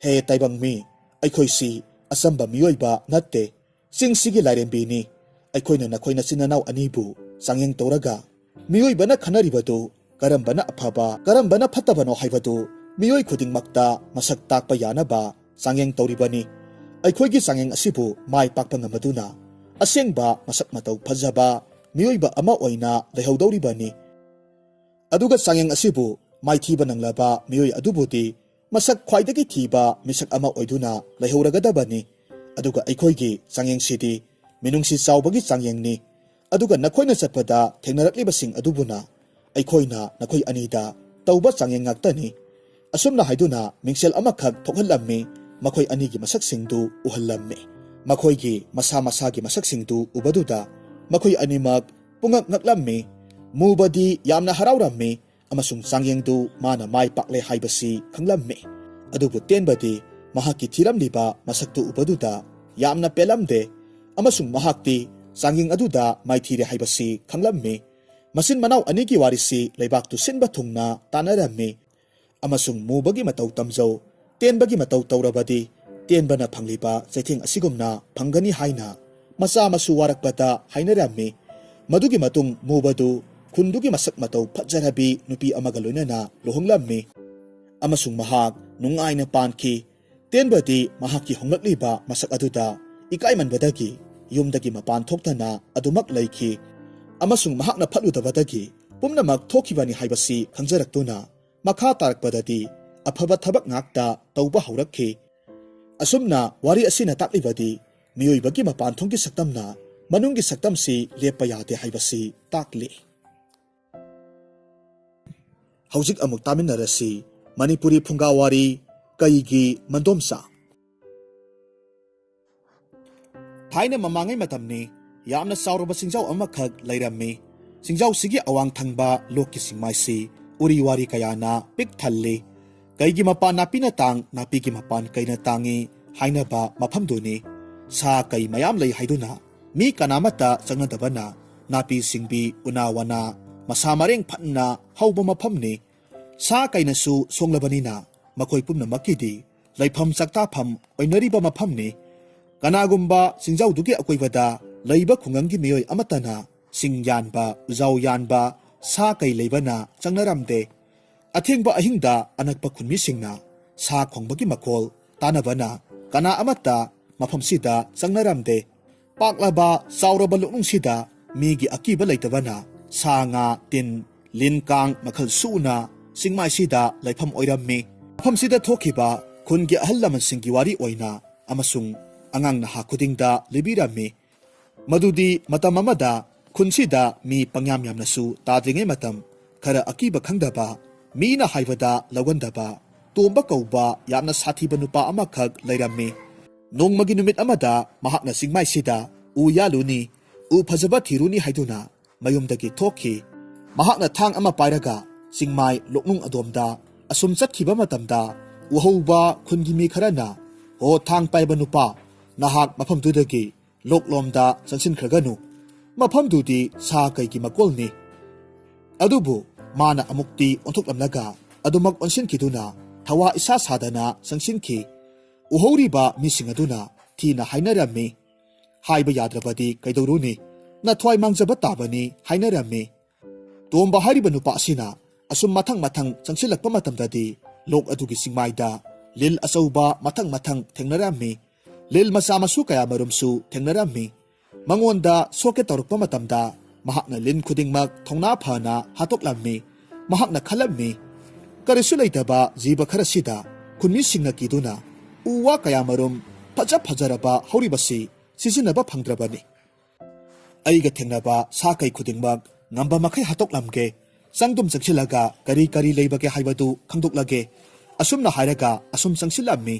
"ꯍꯦ ꯇꯥꯏꯕꯪ ꯃꯤ, ꯑꯩꯈꯣꯏꯁꯤ ꯑꯆꯝꯕ ꯃꯤꯑꯣꯏꯕ ꯅꯠꯇꯦ꯫ ꯆꯤꯡꯁꯤꯒꯤ ꯂꯥꯏꯔꯦꯝꯕꯤꯅꯤ꯫ ꯑꯩꯈꯣꯏꯅ ꯅꯈꯣꯏ ꯅꯆꯤꯟ ꯅꯅꯥꯎ ꯑꯅꯤꯕꯨ ꯆꯥꯡꯌꯦꯡ ꯇꯧꯔꯒ ꯃꯤꯑꯣꯏꯕꯅ ꯈꯟꯅꯔꯤꯕꯗꯨ ꯀꯔꯝꯕꯅ ꯑꯐꯕ, ꯀꯔꯝꯕꯅ ꯐꯠꯇꯕꯅꯣ ꯍꯥꯏꯕꯗꯨ ꯃꯤꯑꯣꯏ ꯈꯨꯗꯤꯡꯃꯛꯇ ꯃꯁꯛ ꯇꯥꯛꯄ ꯌꯥꯅꯕ ꯆꯥꯡꯌꯦꯡ ꯇꯧꯔꯤꯕꯅꯤ꯫ ꯑꯩꯈꯣꯏꯒꯤ ꯆꯥꯡꯌꯦꯡ ꯑꯁꯤꯕꯨ ꯃꯥꯏ ꯄꯥꯛꯄ ꯉꯝꯃꯗꯨꯅ ꯑꯁꯦꯡꯕ ꯃꯁꯛ ꯃꯇꯧ ꯐꯖꯕ ꯃꯤꯑꯣꯏꯕ ꯑꯃ ꯑꯣꯏꯅ ꯂꯩꯍꯧꯗꯧꯔꯤꯕꯅꯤ꯫ ꯑꯗꯨꯒ ꯆꯥꯡꯌꯦꯡ ꯑꯁꯤꯕꯨ ꯃꯥꯏꯊꯤꯕ ꯅꯪꯂꯕ ꯃꯤꯑꯣꯏ ꯑꯗꯨꯕꯨꯗꯤ ꯃꯁꯛ ꯈ꯭ꯋꯥꯏꯗꯒꯤ ꯊꯤꯕ ꯃꯤꯁꯛ ꯑꯃ ꯑꯣꯏꯗꯨꯅ ꯂꯩꯍꯧꯔꯒꯗꯕꯅꯤ꯫ ꯑꯗꯨꯒ ꯑꯩꯈꯣꯏꯒꯤ ꯆꯥꯡꯌꯦꯡꯁꯤꯗꯤ ꯃꯤꯅꯨꯡꯁꯤ ꯆꯥꯎꯕꯒꯤ ꯆꯥꯡꯌꯦꯡꯅꯤ꯫ ꯑꯗꯨꯒ ꯅꯈꯣꯏꯅ ꯆꯠꯄꯗ ꯊꯦꯡꯅꯔꯛꯂꯤꯕꯁꯤꯡ ꯑꯗꯨꯕꯨꯅ ꯑꯩꯈꯣꯏꯅ ꯅꯈꯣꯏ ꯑꯅꯤꯗ ꯇꯧꯕ ꯆꯥꯡꯌꯦꯡ ꯉꯥꯛꯇꯅꯤ"꯫ ꯑꯁꯨꯝꯅ ꯍꯥꯏꯗꯨꯅ ꯃꯤꯡꯁꯦꯜ ꯑꯃꯈꯛ ꯊꯣꯛꯍꯜꯂꯝꯃꯤ꯫ ꯃꯈꯣꯏ ꯑꯅꯤꯒꯤ ꯃꯁꯛꯁꯤꯡꯗꯨ ꯎꯍꯜꯂꯝꯃꯤ꯫ ꯃꯈꯣꯏꯒꯤ ꯃꯁꯥ ꯃꯁꯥꯒꯤ ꯃꯁꯛꯁꯤꯡꯗꯨ ꯎꯕꯗꯨꯗ ꯃꯈꯣꯏ ꯑꯅꯤꯃꯛ ꯄꯨꯡꯉꯛ ꯉꯛꯂꯝꯃꯤ꯫ ꯃꯨꯕꯗꯤ ꯌꯥꯝꯅ ꯍꯔꯥꯎꯔꯝꯃꯤ ꯑꯃꯁꯨꯡ ꯆꯥꯡꯌꯦꯡꯗꯨ ꯃꯥꯅ ꯃꯥꯏ ꯄꯥꯛꯂꯦ ꯍꯥꯏꯕꯁꯤ ꯈꯪꯂꯝꯃꯤ꯫ ꯑꯗꯨꯕꯨ ꯇꯦꯟꯕꯗꯤ ꯃꯍꯥꯛꯀꯤ ꯊꯤꯔꯝꯂꯤꯕ ꯃꯁꯛꯇꯨ ꯎꯕꯗꯨꯗ ꯌꯥꯝꯅ ꯄꯦꯜꯂꯝꯗꯦ ꯑꯃꯁꯨꯡ ꯃꯍꯥꯛꯇꯤ ꯆꯥꯡꯌꯦꯡ ꯑꯗꯨꯗ ꯃꯥꯏꯊꯤꯔꯦ ꯍꯥꯏꯕꯁꯤ ꯈꯪꯂꯝꯃꯤ꯫ ꯃꯆꯤꯟ ꯃꯅꯥꯎ ꯑꯅꯤꯒꯤ ꯋꯥꯔꯤꯁꯤ ꯂꯩꯕꯥꯛꯇꯨ ꯁꯤꯟꯕ ꯊꯨꯡꯅ ꯇꯥꯟꯅꯔꯝꯃꯤ꯫ ꯑꯃꯁꯨꯡ ꯃꯨꯕꯒꯤ ꯃꯇꯧ ꯇꯝꯖꯧ, ꯇꯦꯟꯕꯒꯤ ꯃꯇꯧ ꯇꯧꯔꯕꯗꯤ ꯇꯦꯟꯕꯅ ꯐꯪꯂꯤꯕ ꯆꯩꯊꯦꯡ ꯑꯁꯤꯒꯨꯝꯅ ꯐꯪꯒꯅꯤ ꯍꯥꯏꯅ ꯃꯆꯥ ꯃꯁꯨ ꯋꯥꯔꯛꯄꯗ ꯍꯥꯏꯅꯔꯝꯃꯤ꯫ ꯃꯗꯨꯒꯤ ꯃꯇꯨꯡ ꯃꯨꯕꯗꯨ ꯈꯨꯟꯗꯨꯒꯤ ꯃꯁꯛ ꯃꯇꯧ ꯐꯖꯔꯕꯤ ꯅꯨꯄꯤ ꯑꯃꯒ ꯂꯣꯏꯅꯅ ꯂꯨꯍꯣꯡꯂꯝꯃꯤ ꯑꯃꯁꯨꯡ ꯃꯍꯥꯛ ꯅꯨꯡꯉꯥꯏꯅ ꯄꯥꯟꯈꯤ꯫ ꯇꯦꯟꯕꯗꯤ ꯃꯍꯥꯛꯀꯤ ꯍꯣꯡꯂꯛꯂꯤꯕ ꯃꯁꯛ ꯑꯗꯨꯗ ꯏꯀꯥꯏꯃꯟꯕꯗꯒꯤ ꯌꯨꯝꯗꯒꯤ ꯃꯄꯥꯟ ꯊꯣꯛꯇꯅ ꯑꯗꯨꯃꯛ ꯂꯩꯈꯤ ꯑꯃꯁꯨꯡ ꯃꯍꯥꯛꯅ ꯐꯠꯂꯨꯗꯕꯗꯒꯤ ꯄꯨꯝꯅꯃꯛ ꯊꯣꯛꯈꯤꯕꯅꯤ ꯍꯥꯏꯕꯁꯤ ꯈꯪꯖꯔꯛꯇꯨꯅ ꯃꯈꯥ ꯇꯥꯔꯛꯄꯗꯗꯤ ꯑꯐꯕ ꯊꯕꯛ ꯉꯥꯛꯇ ꯇꯧꯕ ꯍꯧꯔꯛꯈꯤ꯫ ꯑꯁꯨꯝꯅ ꯋꯥꯔꯤ ꯑꯁꯤꯅ ꯇꯥꯛꯂꯤꯕꯗꯤ ꯃꯤꯑꯣꯏꯕꯒꯤ ꯃꯄꯥꯟ ꯊꯣꯡꯒꯤ ꯁꯛꯇꯝꯅ ꯃꯅꯨꯡꯒꯤ ꯁꯛꯇꯝꯁꯤ ꯂꯦꯞꯄ ꯌꯥꯗꯦ ꯍꯥꯏꯕꯁꯤ ꯇꯥꯛꯂꯤ꯫ ꯍꯧꯖꯤꯛ ꯑꯃꯨꯛ ꯇꯥꯃꯤꯟꯅꯔꯁꯤ ꯃꯅꯤꯄꯨꯔꯤ ꯐꯨꯡꯒꯥ ꯋꯥꯔꯤ ꯀꯩꯒꯤ ꯃꯟꯗꯣꯝꯆꯥ꯫ ꯊꯥꯏꯅ ꯃꯃꯥꯡꯉꯩ ꯃꯇꯝꯅꯤ꯫ ꯌꯥꯝꯅ ꯆꯥꯎꯔꯕ ꯆꯤꯡꯖꯥꯎ ꯑꯃꯈꯛ ꯂꯩꯔꯝꯃꯤ꯫ ꯆꯤꯡꯖꯥꯎꯁꯤꯒꯤ ꯑꯋꯥꯡ ꯊꯪꯕ ꯂꯣꯛꯀꯤ ꯆꯤꯡꯃꯥꯏꯁꯤ ꯎꯔꯤ ꯋꯥꯔꯤ ꯀꯌꯥꯅ ꯄꯤꯛ ꯊꯜꯂꯤ꯫ ꯀꯩꯒꯤ ꯃꯄꯥꯟ ꯅꯥꯄꯤꯅ ꯇꯥꯡ, ꯅꯥꯄꯤꯒꯤ ꯃꯄꯥꯟ ꯀꯩꯅ ꯇꯥꯡꯉꯤ ꯍꯥꯏꯅꯕ ꯃꯐꯝꯗꯨꯅꯤ꯫ ꯁꯥ ꯀꯩ ꯃꯌꯥꯝ ꯂꯩ ꯍꯥꯏꯗꯨꯅ ꯃꯤ ꯀꯅꯥꯃꯠꯇ ꯆꯪꯅꯗꯕꯅ ꯅꯥꯄꯤ ꯁꯤꯡꯕꯤ, ꯎꯅꯥ ꯋꯥꯅꯥ, ꯃꯁꯥ ꯃꯔꯦꯡ ꯐꯟꯅ ꯍꯧꯕ ꯃꯐꯝꯅꯤ꯫ ꯁꯥ ꯀꯩꯅꯁꯨ ꯁꯣꯡꯂꯕꯅꯤꯅ ꯃꯈꯣꯏ ꯄꯨꯝꯅꯃꯛꯀꯤꯗꯤ ꯂꯩꯐꯝ ꯆꯥꯛꯇꯥꯐꯝ ꯑꯣꯏꯅꯔꯤꯕ ꯃꯐꯝꯅꯤ꯫ ꯀꯅꯥꯒꯨꯝꯕ ꯆꯤꯡꯖꯥꯎꯗꯨꯒꯤ ꯑꯀꯣꯏꯕꯗ ꯂꯩꯕ ꯈꯨꯡꯒꯪꯒꯤ ꯃꯤꯑꯣꯏ ꯑꯃꯠꯇꯅ ꯁꯤꯡ ꯌꯥꯟꯕ, ꯎꯖꯥꯎ ꯌꯥꯟꯕ, ꯁꯥ ꯀꯩ ꯂꯩꯕꯅ ꯆꯪꯅꯔꯝꯗꯦ꯫ ꯑꯊꯦꯡꯕ ꯑꯍꯤꯡꯗ ꯑꯅꯛꯄ ꯈꯨꯟꯃꯤꯁꯤꯡꯅ ꯁꯥ ꯈꯣꯡꯕꯒꯤ ꯃꯈꯣꯜ ꯇꯥꯅꯕꯅ ꯀꯅꯥ ꯑꯃꯠꯇ ꯃꯐꯝꯁꯤꯗ ꯆꯪꯅꯔꯝꯗꯦ꯫ ꯄꯥꯛꯂꯕ ꯆꯥꯎꯔꯕ ꯂꯣꯛꯅꯨꯡꯁꯤꯗ ꯃꯤꯒꯤ ꯑꯀꯤꯕ ꯂꯩꯇꯕꯅ ꯁꯥ ꯉꯥ, ꯇꯤꯟ, ꯂꯤꯟ ꯀꯥꯡ ꯃꯈꯜ ꯁꯨꯅ ꯆꯤꯡꯃꯥꯏꯁꯤꯗ ꯂꯩꯐꯝ ꯑꯣꯏꯔꯝꯃꯤ꯫ ꯃꯐꯝꯁꯤꯗ ꯊꯣꯛꯈꯤꯕ ꯈꯨꯟꯒꯤ ꯑꯍꯜ ꯂꯃꯟꯁꯤꯡꯒꯤ ꯋꯥꯔꯤ ꯑꯣꯏꯅ ꯑꯃꯁꯨꯡ ꯑꯉꯥꯡ ꯅꯍꯥ ꯈꯨꯗꯤꯡꯗ ꯂꯤꯕꯤꯔꯝꯃꯤ꯫ ꯃꯗꯨꯗꯤ ꯃꯇꯝ ꯑꯃꯗ ꯈꯨꯟꯁꯤꯗ ꯃꯤ ꯄꯪꯌꯥꯝ ꯌꯥꯝꯅꯁꯨ ꯇꯥꯗ꯭ꯔꯤꯉꯩ ꯃꯇꯝ, ꯈꯔ ꯑꯀꯤꯕ ꯈꯪꯗꯕ, ꯃꯤꯅ ꯍꯥꯏꯕꯗ ꯂꯧꯒꯟꯗꯕ ꯇꯣꯝꯕ ꯀꯧꯕ ꯌꯥꯝꯅ ꯁꯥꯊꯤꯕ ꯅꯨꯄꯥ ꯑꯃꯈꯛ ꯂꯩꯔꯝꯃꯤ꯫ ꯅꯣꯡꯃꯒꯤ ꯅꯨꯃꯤꯠ ꯑꯃꯗ ꯃꯍꯥꯛꯅ ꯆꯤꯡꯃꯥꯏꯁꯤꯗ ꯎ ꯌꯥꯜꯂꯨꯅꯤ, ꯎ ꯐꯖꯕ ꯊꯤꯔꯨꯅꯤ ꯍꯥꯏꯗꯨꯅ ꯃꯌꯨꯝꯗꯒꯤ ꯊꯣꯛꯈꯤ꯫ ꯃꯍꯥꯛꯅ ꯊꯥꯡ ꯑꯃ ꯄꯥꯏꯔꯒ ꯆꯤꯡꯃꯥꯏ ꯂꯣꯛꯅꯨꯡ ꯑꯗꯣꯝꯗ ꯑꯁꯨꯝ ꯆꯠꯈꯤꯕ ꯃꯇꯝꯗ, ꯎꯍꯧꯕ ꯈꯨꯟꯒꯤ ꯃꯤ ꯈꯔꯅ, "ꯍꯣ, ꯊꯥꯡ ꯄꯥꯏꯕ ꯅꯨꯄꯥ, ꯅꯍꯥꯛ ꯃꯐꯝꯗꯨꯗꯒꯤ ꯂꯣꯛꯂꯣꯝꯗ ꯆꯪꯁꯤꯟꯈ꯭ꯔꯒꯅꯨ꯫ ꯃꯐꯝꯗꯨꯗꯤ ꯁꯥ ꯀꯩꯒꯤ ꯃꯀꯣꯜꯅꯤ"꯫ ꯑꯗꯨꯕꯨ ꯃꯥꯅ ꯑꯃꯨꯛꯇꯤ ꯑꯣꯟꯊꯣꯛꯂꯝꯂꯒ ꯑꯗꯨꯃꯛ ꯑꯣꯟꯁꯤꯟꯈꯤꯗꯨꯅ ꯊꯋꯥ ꯏꯁꯥ ꯁꯥꯗꯅ ꯆꯪꯁꯤꯟꯈꯤ꯫ ꯎꯍꯧꯔꯤꯕ ꯃꯤꯁꯤꯡ ꯑꯗꯨꯅ ꯊꯤꯅ ꯍꯥꯏꯅꯔꯝꯃꯤ꯫ "ꯍꯥꯏꯕ ꯌꯥꯗ꯭ꯔꯕꯗꯤ ꯀꯩꯗꯧꯔꯨꯅꯤ? ꯅꯊ꯭ꯋꯥꯏ ꯃꯥꯡꯖꯕ ꯇꯥꯕꯅꯤ" ꯍꯥꯏꯅꯔꯝꯃꯤ꯫ ꯇꯣꯝꯕ ꯍꯥꯏꯔꯤꯕ ꯅꯨꯄꯥ ꯑꯁꯤꯅ ꯑꯁꯨꯝ ꯃꯊꯪ ꯃꯊꯪ ꯆꯪꯁꯤꯜꯂꯛꯄ ꯃꯇꯝꯗꯗꯤ ꯂꯣꯛ ꯑꯗꯨꯒꯤ ꯆꯤꯡꯃꯥꯏꯗ ꯂꯤꯜ ꯑꯆꯧꯕ ꯃꯊꯪ ꯃꯊꯪ ꯊꯦꯡꯅꯔꯝꯃꯤ꯫ ꯂꯤꯜ ꯃꯆꯥ ꯃꯁꯨ ꯀꯌꯥ ꯃꯔꯨꯝꯁꯨ ꯊꯦꯡꯅꯔꯝꯃꯤ꯫ ꯃꯉꯣꯟꯗ ꯁꯣꯛꯀꯦ ꯇꯧꯔꯛꯄ ꯃꯇꯝꯗ ꯃꯍꯥꯛꯅ ꯂꯤꯟ ꯈꯨꯗꯤꯡꯃꯛ ꯊꯧꯅꯥ ꯐꯅ ꯍꯥꯠꯇꯣꯛꯂꯝꯃꯤ꯫ ꯃꯍꯥꯛꯅ ꯈꯜꯂꯝꯃꯤ, "ꯀꯔꯤꯁꯨ ꯂꯩꯇꯕ ꯖꯤꯕ ꯈꯔꯁꯤꯗ ꯈꯨꯟꯃꯤꯁꯤꯡꯅ ꯀꯤꯗꯨꯅ ꯎ ꯋꯥ ꯀꯌꯥ ꯃꯔꯨꯝ ꯐꯖ ꯐꯖꯔꯕ ꯍꯧꯔꯤꯕꯁꯤ ꯁꯤꯖꯤꯟꯅꯕ ꯐꯪꯗ꯭ꯔꯕꯅꯤ꯫ ꯑꯩꯒ ꯊꯦꯡꯅꯕ ꯁꯥ ꯀꯩ ꯈꯨꯗꯤꯡꯃꯛ ꯉꯝꯕ ꯃꯈꯩ ꯍꯥꯠꯇꯣꯛꯂꯝꯒꯦ꯫ ꯆꯪꯗꯨꯝ ꯆꯪꯁꯤꯜꯂꯒ ꯀꯔꯤ ꯀꯔꯤ ꯂꯩꯕꯒꯦ ꯍꯥꯏꯕꯗꯨ ꯈꯪꯗꯣꯛꯂꯒꯦ"꯫ ꯑꯁꯨꯝꯅ ꯍꯥꯏꯔꯒ ꯑꯁꯨꯝ ꯆꯪꯁꯤꯜꯂꯝꯃꯤ꯫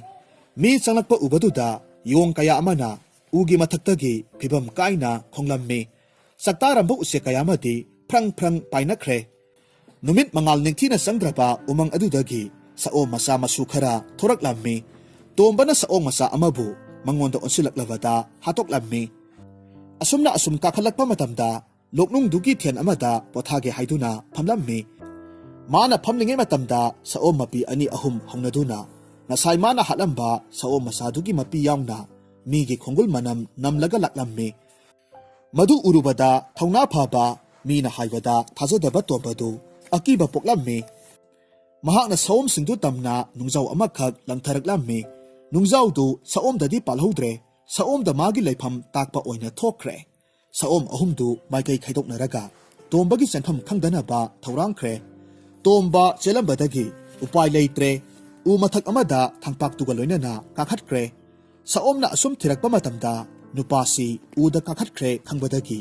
ꯃꯤ ꯆꯪꯂꯛꯄ ꯎꯕꯗꯨꯗ ꯌꯣꯡ ꯀꯌꯥ ꯑꯃꯅ ꯎꯒꯤ ꯃꯊꯛꯇꯒꯤ ꯐꯤꯕꯝ ꯀꯥꯏꯅ ꯈꯣꯡꯂꯝꯃꯤ꯫ ꯆꯥꯛꯇꯥꯔꯝꯕ ꯎꯆꯦꯛ ꯀꯌꯥ ꯑꯃꯗꯤ ꯐ꯭ꯔꯪ ꯐ꯭ꯔꯪ ꯄꯥꯏꯅꯈ꯭ꯔꯦ꯫ ꯅꯨꯃꯤꯠ ꯃꯉꯥꯜ ꯅꯤꯡꯊꯤꯅ ꯆꯪꯗ꯭ꯔꯕ ꯎꯃꯪ ꯑꯗꯨꯗꯒꯤ ꯁꯑꯣꯝ ꯃꯆꯥ ꯃꯁꯨ ꯈꯔ ꯊꯣꯔꯛꯂꯝꯃꯤ꯫ ꯇꯣꯝꯕꯅ ꯁꯑꯣꯝ ꯃꯆꯥ ꯑꯃꯕꯨ ꯃꯉꯣꯟꯗ ꯑꯣꯟꯁꯤꯜꯂꯛꯂꯕꯗ ꯍꯥꯠꯇꯣꯛꯂꯝꯃꯤ꯫ ꯑꯁꯨꯝꯅ ꯑꯁꯨꯝ ꯀꯥꯈꯠꯂꯛꯄ ꯃꯇꯝꯗ ꯂꯣꯛꯅꯨꯡꯗꯨꯒꯤ ꯊꯦꯟ ꯑꯃꯗ ꯄꯣꯊꯥꯒꯦ ꯍꯥꯏꯗꯨꯅ ꯐꯝꯂꯝꯃꯤ꯫ ꯃꯥꯅ ꯐꯝꯂꯤꯉꯩ ꯃꯇꯝꯗ ꯁꯑꯣꯝ ꯃꯄꯤ ꯑꯅꯤ ꯑꯍꯨꯝ ꯍꯧꯅꯗꯨꯅ ꯉꯁꯥꯏ ꯃꯥꯅ ꯍꯥꯠꯂꯝꯕ ꯁꯑꯣꯝ ꯃꯆꯥꯗꯨꯒꯤ ꯃꯄꯤ ꯌꯥꯎꯅ ꯃꯤꯒꯤ ꯈꯣꯡꯒꯨꯜ ꯃꯅꯝ ꯅꯝꯂꯒ ꯂꯥꯛꯂꯝꯃꯤ꯫ ꯃꯗꯨ ꯎꯔꯨꯕꯗ ꯊꯧꯅꯥ ꯐꯕ, ꯃꯤꯅ ꯍꯥꯏꯕꯗ ꯊꯥꯖꯗꯕ ꯇꯣꯝꯕꯗꯨ ꯑꯀꯤꯕ ꯄꯣꯛꯂꯝꯃꯤ꯫ ꯃꯍꯥꯛꯅ ꯁꯑꯣꯝꯁꯤꯡꯗꯨ ꯇꯝꯅ ꯅꯨꯡꯖꯥꯎ ꯑꯃꯈꯛ ꯂꯪꯊꯔꯛꯂꯝꯃꯤ꯫ ꯅꯨꯡꯖꯥꯎꯗꯨ ꯁꯑꯣꯝꯗꯗꯤ ꯄꯥꯜꯍꯧꯗ꯭ꯔꯦ, ꯁꯑꯣꯝꯗ ꯃꯥꯒꯤ ꯂꯩꯐꯝ ꯇꯥꯛꯄ ꯑꯣꯏꯅ ꯊꯣꯛꯈ꯭ꯔꯦ꯫ ꯁꯑꯣꯝ ꯑꯍꯨꯝꯗꯨ ꯃꯥꯏꯀꯩ ꯈꯥꯏꯗꯣꯛꯅꯔꯒ ꯇꯣꯝꯕꯒꯤ ꯆꯦꯟꯐꯝ ꯈꯪꯗꯅꯕ ꯊꯧꯔꯥꯡꯈ꯭ꯔꯦ꯫ ꯇꯣꯝꯕ ꯆꯦꯜꯂꯝꯕꯗꯒꯤ ꯎꯄꯥꯏ ꯂꯩꯇ꯭ꯔꯦ꯫ ꯎ ꯃꯊꯛ ꯑꯃꯗ ꯊꯥꯡꯄꯥꯛꯇꯨꯒ ꯂꯣꯏꯅꯅ ꯀꯥꯈꯠꯈ꯭ꯔꯦ꯫ ꯁꯑꯣꯝꯅ ꯑꯁꯨꯝ ꯊꯤꯔꯛꯄ ꯃꯇꯝꯗ ꯅꯨꯄꯥꯁꯤ ꯎꯗ ꯀꯥꯈꯠꯈ꯭ꯔꯦ ꯈꯪꯕꯗꯒꯤ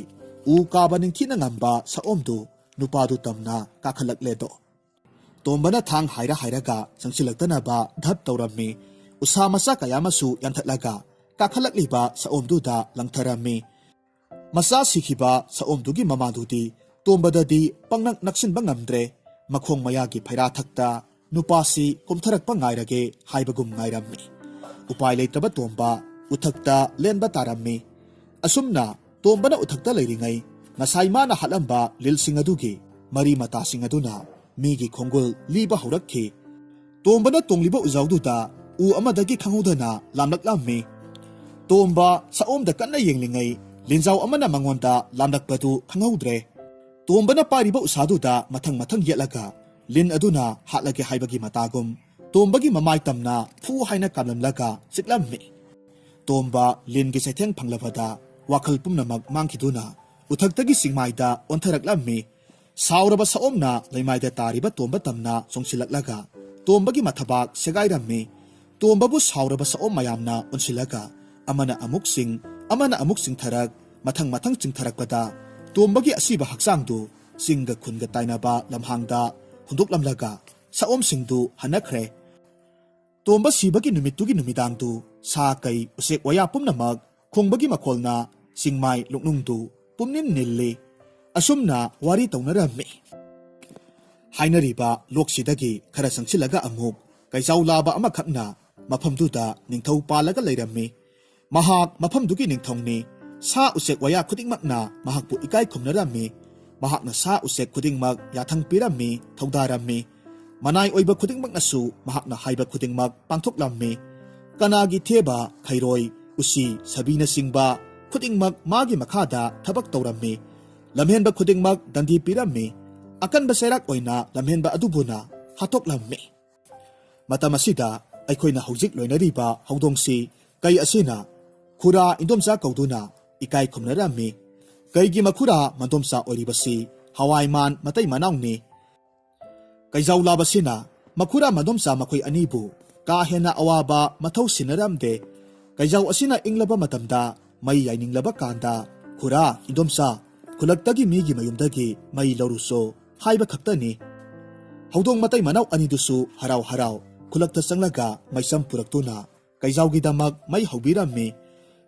ꯎ ꯀꯥꯕ ꯅꯤꯡꯊꯤꯅ ꯉꯝꯕ ꯁꯑꯣꯝꯗꯨ ꯅꯨꯄꯥꯗꯨ ꯇꯝꯅ ꯀꯥꯈꯠꯂꯛꯂꯦꯗꯣ꯫ ꯇꯣꯝꯕꯅ ꯊꯥꯡ ꯍꯥꯏꯔ ꯍꯥꯏꯔꯒ ꯆꯪꯁꯤꯜꯂꯛꯇꯅꯕ ꯙꯞ ꯇꯧꯔꯝꯃꯤ꯫ ꯎꯁꯥ ꯃꯆꯥ ꯀꯌꯥ ꯑꯃꯁꯨ ꯌꯥꯟꯊꯠꯂꯒ ꯀꯥꯈꯠꯂꯛꯂꯤꯕ ꯁꯑꯣꯝꯗꯨꯗ ꯂꯪꯊꯔꯝꯃꯤ꯫ ꯃꯆꯥ ꯁꯤꯈꯤꯕ ꯁꯑꯣꯝꯗꯨꯒꯤ ꯃꯃꯥꯗꯨꯗꯤ ꯇꯣꯝꯕꯗꯗꯤ ꯄꯪꯅꯛ ꯅꯛꯁꯤꯟꯕ ꯉꯝꯗ꯭ꯔꯦ꯫ ꯃꯈꯣꯡ ꯃꯌꯥꯒꯤ ꯐꯩꯔꯥꯊꯛꯇ ꯅꯨꯄꯥꯁꯤ ꯀꯨꯝꯊꯔꯛꯄ ꯉꯥꯏꯔꯒꯦ ꯍꯥꯏꯕꯒꯨꯝ ꯉꯥꯏꯔꯝꯃꯤ꯫ ꯎꯄꯥꯏ ꯂꯩꯇ꯭ꯔꯕ ꯇꯣꯝꯕ ꯎꯊꯛꯇ ꯂꯦꯟꯕ ꯇꯥꯔꯝꯃꯤ꯫ ꯑꯁꯨꯝꯅ ꯇꯣꯝꯕꯅ ꯎꯊꯛꯇ ꯂꯩꯔꯤꯉꯩ ꯉꯁꯥꯏ ꯃꯥꯅ ꯍꯥꯠꯂꯝꯕ ꯂꯤꯜꯁꯤꯡ ꯑꯗꯨꯒꯤ ꯃꯔꯤ ꯃꯇꯥꯁꯤꯡ ꯑꯗꯨꯅ ꯃꯤꯒꯤ ꯈꯣꯡꯒꯨꯜ ꯂꯤꯕ ꯍꯧꯔꯛꯈꯤ꯫ ꯇꯣꯝꯕꯅ ꯇꯣꯡꯂꯤꯕ ꯎꯖꯥꯎꯗꯨꯗ ꯎ ꯑꯃꯗꯒꯤ ꯈꯪꯍꯧꯗꯅ ꯂꯥꯝꯂꯛꯂꯝꯃꯤ꯫ ꯇꯣꯝꯕ ꯁꯑꯣꯝꯗ ꯀꯟꯅ ꯌꯦꯡꯂꯤꯉꯩ ꯂꯤꯟꯖꯥꯎ ꯑꯃꯅ ꯃꯉꯣꯟꯗ ꯂꯥꯝꯂꯛꯄꯗꯨ ꯈꯪꯍꯧꯗ꯭ꯔꯦ꯫ ꯇꯣꯝꯕꯅ ꯄꯥꯏꯔꯤꯕ ꯎꯁꯥꯗꯨꯗ ꯃꯊꯪ ꯃꯊꯪ ꯌꯦꯠꯂꯒ ꯂꯤꯟ ꯑꯗꯨꯅ ꯍꯥꯠꯂꯒꯦ ꯍꯥꯏꯕꯒꯤ ꯃꯇꯥꯒꯨꯝ ꯇꯣꯝꯕꯒꯤ ꯃꯃꯥꯏ ꯇꯝꯅ ꯐꯨ ꯍꯥꯏꯅ ꯀꯥꯝꯂꯝꯂꯒ ꯆꯤꯛꯂꯝꯃꯤ꯫ ꯇꯣꯝꯕ ꯂꯤꯟꯒꯤ ꯆꯩꯊꯦꯡ ꯐꯪꯂꯕꯗ ꯋꯥꯈꯜ ꯄꯨꯝꯅꯃꯛ ꯃꯥꯡꯈꯤꯗꯨꯅ ꯎꯊꯛꯇꯒꯤ ꯆꯤꯡꯃꯥꯏꯗ ꯑꯣꯟꯊꯔꯛꯂꯝꯃꯤ꯫ ꯁꯥꯎꯔꯕ ꯁꯑꯣꯝꯅ ꯂꯩꯃꯥꯏꯗ ꯇꯥꯔꯤꯕ ꯇꯣꯝꯕ ꯇꯝꯅ ꯆꯣꯡꯁꯤꯜꯂꯛꯂꯒ ꯇꯣꯝꯕꯒꯤ ꯃꯊꯕꯥꯛ ꯁꯦꯒꯥꯏꯔꯝꯃꯤ꯫ ꯇꯣꯝꯕꯕꯨ ꯁꯥꯎꯔꯕ ꯁꯑꯣꯝ ꯃꯌꯥꯝꯅ ꯑꯣꯟꯁꯤꯜꯂꯒ ꯑꯃꯅ ꯑꯃꯨꯛ ꯆꯤꯡ, ꯑꯃꯅ ꯑꯃꯨꯛ ꯆꯤꯡꯊꯔꯛ, ꯃꯊꯪ ꯃꯊꯪ ꯆꯤꯡꯊꯔꯛꯄꯗ ꯇꯣꯝꯕꯒꯤ ꯑꯁꯤꯕ ꯍꯛꯆꯥꯡꯗꯨ ꯆꯤꯡꯒ ꯈꯨꯟꯒ ꯇꯥꯏꯅꯕ ꯂꯝꯍꯥꯡꯗ ꯍꯨꯟꯗꯣꯛꯂꯝꯂꯒ ꯁꯑꯣꯝꯁꯤꯡꯗꯨ ꯍꯟꯅꯈ꯭ꯔꯦ꯫ ꯇꯣꯝꯕ ꯁꯤꯕꯒꯤ ꯅꯨꯃꯤꯠꯇꯨꯒꯤ ꯅꯨꯃꯤꯗꯥꯡꯗꯨ ꯁꯥ ꯀꯩ ꯎꯆꯦꯛ ꯋꯥꯌꯥ ꯄꯨꯝꯅꯃꯛ ꯈꯣꯡꯕꯒꯤ ꯃꯈꯣꯜꯅ ꯆꯤꯡꯃꯥꯏ ꯂꯣꯛꯅꯨꯡꯗꯨ ꯄꯨꯝꯅꯤꯟ ꯅꯤꯜꯂꯤ꯫ ꯑꯁꯨꯝꯅ ꯋꯥꯔꯤ ꯇꯧꯅꯔꯝꯃꯤ꯫ ꯍꯥꯏꯅꯔꯤꯕ ꯂꯣꯛꯁꯤꯗꯒꯤ ꯈꯔ ꯆꯪꯁꯤꯜꯂꯒ ꯑꯃꯨꯛ ꯀꯩꯖꯥꯎ ꯂꯥꯕ ꯑꯃꯈꯛꯅ ꯃꯐꯝꯗꯨꯗ ꯅꯤꯡꯊꯧ ꯄꯥꯜꯂꯒ ꯂꯩꯔꯝꯃꯤ꯫ ꯃꯍꯥꯛ ꯃꯐꯝꯗꯨꯒꯤ ꯅꯤꯡꯊꯧꯅꯤ꯫ ꯁꯥ ꯎꯆꯦꯛ ꯋꯥꯌꯥ ꯈꯨꯗꯤꯡꯃꯛꯅ ꯃꯍꯥꯛꯄꯨ ꯏꯀꯥꯏ ꯈꯨꯝꯅꯔꯝꯃꯤ꯫ ꯃꯍꯥꯛꯅ ꯁꯥ ꯎꯆꯦꯛ ꯈꯨꯗꯤꯡꯃꯛ ꯌꯥꯊꯪ ꯄꯤꯔꯝꯃꯤ, ꯊꯧꯗꯥꯔꯝꯃꯤ꯫ ꯃꯅꯥꯏ ꯑꯣꯏꯕ ꯈꯨꯗꯤꯡꯃꯛꯅꯁꯨ ꯃꯍꯥꯛꯅ ꯍꯥꯏꯕ ꯈꯨꯗꯤꯡꯃꯛ ꯄꯥꯡꯊꯣꯛꯂꯝꯃꯤ꯫ ꯀꯅꯥꯒꯤ ꯊꯦꯕ, ꯈꯩꯔꯣꯏ, ꯎꯆꯤ, ꯁꯥꯕꯤꯅꯆꯤꯡꯕ ꯈꯨꯗꯤꯡꯃꯛ ꯃꯥꯒꯤ ꯃꯈꯥꯗ ꯊꯕꯛ ꯇꯧꯔꯝꯃꯤ꯫ ꯂꯝꯍꯦꯟꯕ ꯈꯨꯗꯤꯡꯃꯛ ꯗꯟꯗꯤ ꯄꯤꯔꯝꯃꯤ꯫ ꯑꯀꯟꯕ ꯆꯩꯔꯥꯛ ꯑꯣꯏꯅ ꯂꯝꯍꯦꯟꯕ ꯑꯗꯨꯕꯨꯅ ꯍꯥꯠꯇꯣꯛꯂꯝꯃꯤ꯫ ꯃꯇꯝ ꯑꯁꯤꯗ ꯑꯩꯈꯣꯏꯅ ꯍꯧꯖꯤꯛ ꯂꯣꯏꯅꯔꯤꯕ ꯍꯧꯗꯣꯡꯁꯤ ꯀꯩ ꯑꯁꯤꯅ ꯈꯨꯔꯥ ꯏꯟꯗꯣꯝꯆꯥ ꯀꯧꯗꯨꯅ ꯏꯀꯥꯏ ꯈꯨꯝꯅꯔꯝꯃꯤ꯫ ꯀꯩꯒꯤ ꯃꯈꯨꯔꯥ ꯃꯟꯗꯣꯝꯆꯥ ꯑꯣꯏꯔꯤꯕꯁꯤ ꯍꯋꯥꯏꯃꯥꯟ ꯃꯇꯩ ꯃꯅꯥꯎꯅꯤ꯫ ꯀꯩꯖꯥꯎ ꯂꯥꯕꯁꯤꯅ ꯃꯈꯨꯔꯥ ꯃꯟꯗꯣꯝꯆꯥ ꯃꯈꯣꯏ ꯑꯅꯤꯕꯨ ꯀꯥ ꯍꯦꯟꯅ ꯑꯋꯥꯕ ꯃꯊꯧ ꯁꯤꯟꯅꯔꯝꯗꯦ꯫ ꯀꯩꯖꯥꯎ ꯑꯁꯤꯅ ꯏꯪꯂꯕ ꯃꯇꯝꯗ ꯃꯩ ꯌꯥꯏꯅꯤꯡꯂꯕ ꯀꯥꯟꯗ, "ꯈꯨꯔꯥ, ꯏꯟꯗꯣꯝꯆꯥ, ꯈꯨꯜꯂꯛꯇꯒꯤ ꯃꯤꯒꯤ ꯃꯌꯨꯝꯗꯒꯤ ꯃꯩ ꯂꯧꯔꯨꯆꯣ" ꯍꯥꯏꯕ ꯈꯛꯇꯅꯤ꯫ ꯍꯧꯗꯣꯡ ꯃꯇꯩ ꯃꯅꯥꯎ ꯑꯅꯤꯗꯨꯁꯨ ꯍꯔꯥꯎ ꯍꯔꯥꯎ ꯈꯨꯜꯂꯛꯇ ꯆꯪꯂꯒ ꯃꯩꯆꯝ ꯄꯨꯔꯛꯇꯨꯅ ꯀꯩꯖꯥꯎꯒꯤꯗꯃꯛ ꯃꯩ ꯍꯧꯕꯤꯔꯝꯃꯤ꯫